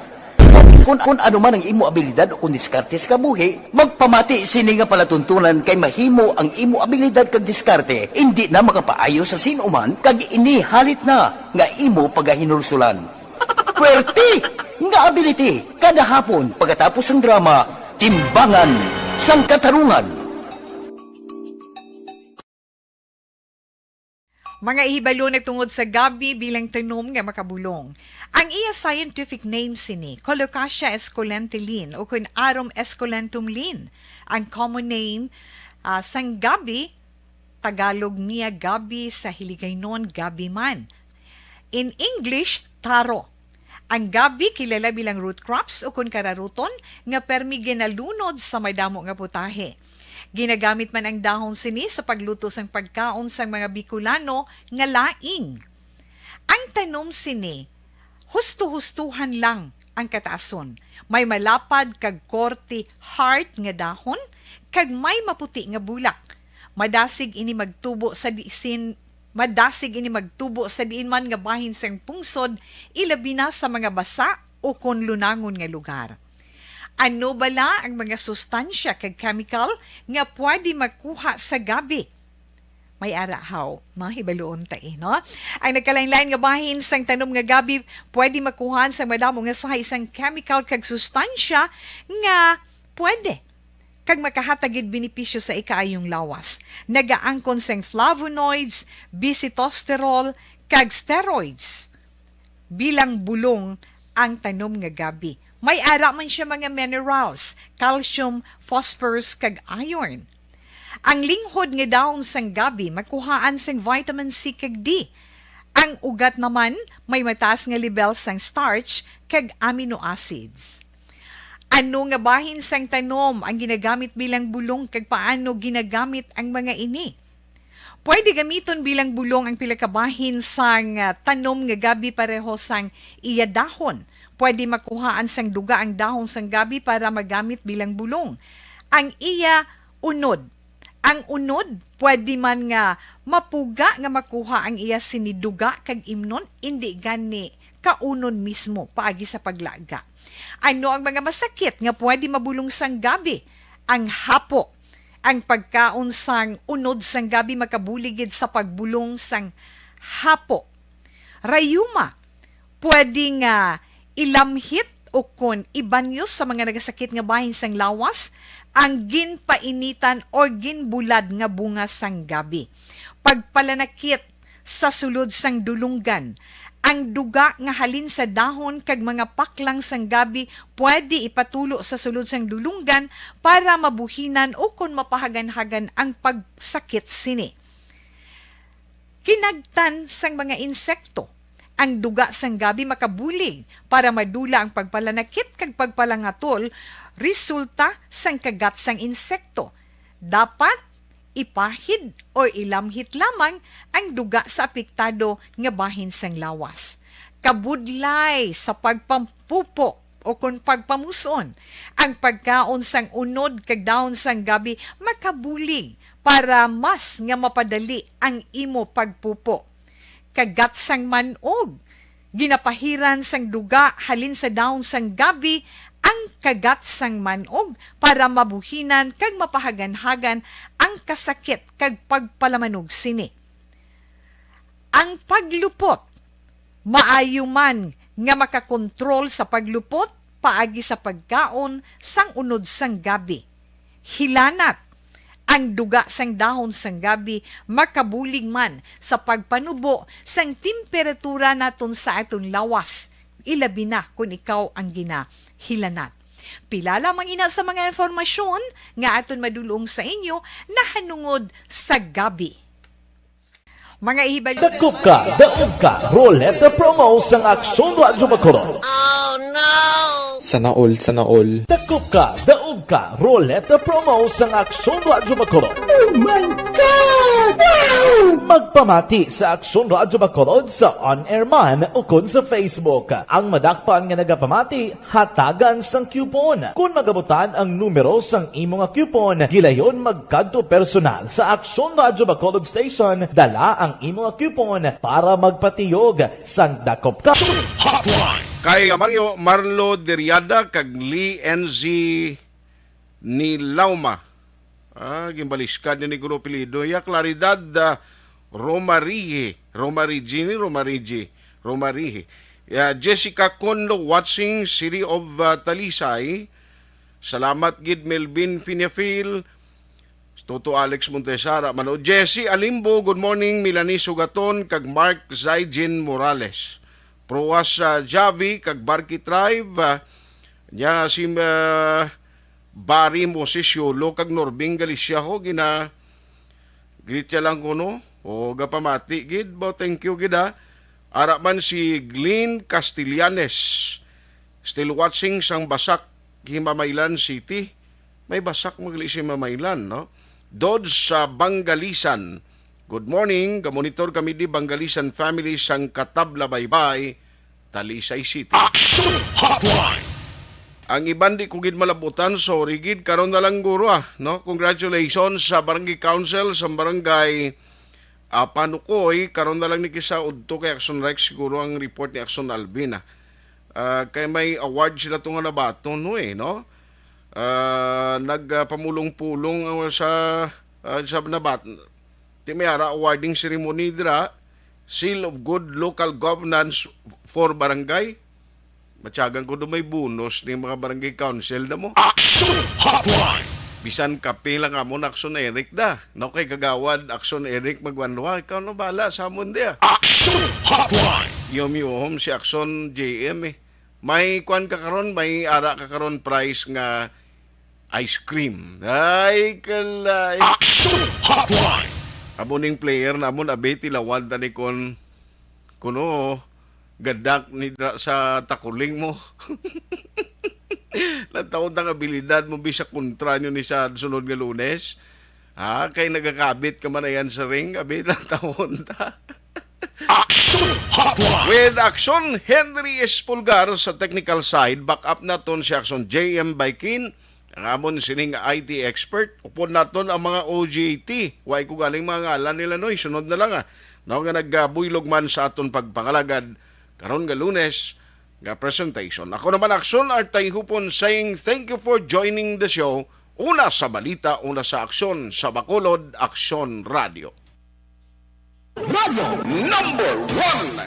Kun, kun ano man ang imo abilidad o kun diskarte sa kabuhi, magpamati sini nga palatuntunan kay mahimo ang imo abilidad kag diskarte indi na makapaayo sa sin-o man kag ini halit na nga imo pagahinulsulan. Puwerte nga ability kada hapon pagkatapos sang drama, Timbangan sang Katarungan. Mga hibalo nagtungod sa gabi bilang tanom nga makabulong. Ang iya scientific name sini, Colocasia esculenta Lin, o kun Arum esculentum Lin. Ang common name, ah, sang gabi, Tagalog niya gabi, sa Hiligaynon gabi man. In English, taro. Ang gabi kilala bilang root crops o kun kararuton nga permi ginalunod sa madamo nga putahe. Ginagamit man ang dahon sini sa pagluto sang pagkaon sang mga Bicolano nga laing. Ang tanom sini, husto-hustuhan lang ang kataason. May malapad kag korte heart nga dahon, kag may maputi nga bulak. Madasig ini magtubo sa disin, madasig ini magtubo sa diin man nga bahin sang pungsod, ilabi na sa mga basa o kon lunangon nga lugar. Ano bala ang mga sustansya kag chemical nga pwede makuha sa gabi? May ara haw, no? Hibaluon ta, eh, no? Ang nagkalain-lain nga bahin sang tanom nga gabi pwede makuhaan sang madamo nga sahi sang chemical kag sustansya nga pwede kag makahatag gid benepisyo sa ikaayong lawas. Nagaangkon sang flavonoids, bisitosterol, kag steroids bilang bulong ang tanom nga gabi. May ara man siya mga minerals, calcium, phosphorus, kag iron. Ang linghod nga dahon sang gabi makuhaan sang vitamin C kag D. Ang ugat naman may mataas nga lebel sang starch kag amino acids. Ano nga bahin sang tanom ang ginagamit bilang bulong, kag paano ginagamit ang mga ini? Pwede gamiton bilang bulong ang pila ka bahin sang, ah, tanom nga gabi pareho sang iya dahon. Pwede makuhaan sang duga ang dahon sang gabi para magamit bilang bulong. Ang iya unod. Ang unod, pwede man nga mapuga nga makuha ang iya sini duga kag imnon, indi gani kaunon mismo paagi sa paglaga. Ano ang mga masakit nga pwede mabulong sang gabi? Ang hapo. Ang pagkaon sang unod sang gabi makabulig gid sa pagbulong sang hapo. Rayuma, pwede nga ilamhit o kon ibanyos sa mga nagasakit nga bahin sang lawas ang ginpainitan or ginbulad nga bunga sang gabi. Pagpalanakit sa sulod sang dulonggan. Ang duga nga halin sa dahon kag mga paklang sang gabi pwede ipatulo sa sulod sang dulonggan para mabuhinan o kon mapahaganhagan ang pagsakit sini. Kinagtan sang mga insekto. Ang duga sang gabi makabulig para madula ang pagpalanakit kag pagpalangatol resulta sang kagat sang insekto. Dapat ipahid o ilamhit lamang ang duga sa apektado nga bahin sang lawas. Kabudlay sa pagpampupo o kon pagpamus-on, ang pagkaon sang unod kag dahon sang gabi makabulig para mas nga mapadali ang imo pagpupo. Kagat sang man-og. Ginapahiran sang duga halin sa dahon sang gabi ang kagat sang man-og para mabuhinan kag mapahaganhagan ang kasakit kag pagpalamanog sini. Ang paglupot. Maayo man nga makakontrol sa paglupot paagi sa pagkaon sang unod sang gabi. Hilanat. Ang duga sang dahon sang gabi makabulig man sa pagpanubo sang temperatura naton sa aton lawas, ilabi na kon ikaw ang ginahilanat. Pila lamang ina sa mga impormasyon nga aton madulong sa inyo nahanungod sa gabi. Mga ihibalo. Dakop ka, daog ka, Roleta Promo sang Aksyon Radyo Bacolod. Sana all, sana all. Dakop ka, daog ka, Roleta Promo sang Aksyon Radyo Bacolod. Oh my God! Wow! Magpamati sa Aksyon Radyo Bacolod sa on-air man ukon sa Facebook. Ang madakpan nga nagapamati, hatagan sang coupon. Kon magabutan ang numero sang imo nga coupon, gilayon magkadto personal sa Aksyon Radyo Bacolod Station, dala ang imo nga coupon para magpatiyog sang dakop ka. Hotline. Kay Mario Marlo Deriada kag Lee N Z Nilauma. Ah, gimbaliskad ni guro apelyido. Ya Claridad, ah, Romarihi. Romarigi ni Romarigi. Romarihi. Ya Jessica Conlo watching City of, ah, Talisay. Salamat gid Melvin Pinefil. Toto Alex Montesara. Mano Jesse Alimbo, good morning. Melanie Sugaton kag Mark Zaijin Morales. Proas, ah, Javi kag Barkit Drive. Ah, nya si, ah, Barry Moses Yolo kag Norbing Galicia ho, gina-greet ya lang kuno. O, gapamati gid ba? Thank you gid, ha. Ara man si Glenn Castellanes, still watching sang Basak, Himamaylan City. May basak magli si Mamaylan, no? Dodge sa Bangalisan. Good morning. Gamonitor kami di Bangalisan family sang Katabla Baybay, Talisay City. Action Hotline! Ang iban di ko gid malabutan, sorry gid, karon na lang guro, ah, no? Congratulations sa Barangay Council, sa Barangay, ah, Panukoy, karon na lang ni kisa udto kay Action Rex, siguro ang report ni Action Alvin, ah. Ah, kay may award sila to nga nabaton, no, eh, no? Ah, nagpamulong-pulong ang sa, ah, sa nabat-, ti may ara awarding ceremony dira, Seal of Good Local Governance for Barangay. Matyagan ko do may bonus ni mga barangay council na mo. Action Hotline! Bisan kape lang amon Action Eric da. No, kay Kagawad Action Eric magwanwa. Ikaw na bala sa amon diya. Action Hotline! Yum yum si Action J M eh. May kwan ka karon, may ara ka karon price nga ice cream. Ay, kalay. Action Hotline! Amo ning player namon, abi, tilawan ta ni kon kuno gadak ni dra-, sa takuling mo. Lantaon ta ang abilidad mo, bisa kontra nyo ni sa sunod nga Lunes. Ha? Kay nagakabit ka man ayan sa ring, abi, lantaon ta. Action Hotline! With Action Henry Espulgar sa technical side, back up naton si Action J M Baikin, ang amon sining I T expert. Upod naton ang mga O J T. Way ko galing mga ngalan nila, noy. Sunod na lang, ah. No, nga nagabuylog man sa aton pagpangalagad karon nga Lunes nga presentation. Ako naman, Action Artay Hupon, saying thank you for joining the show. Una sa balita, una sa aksyon, sa Bacolod, Aksyon Radio. Radio number one.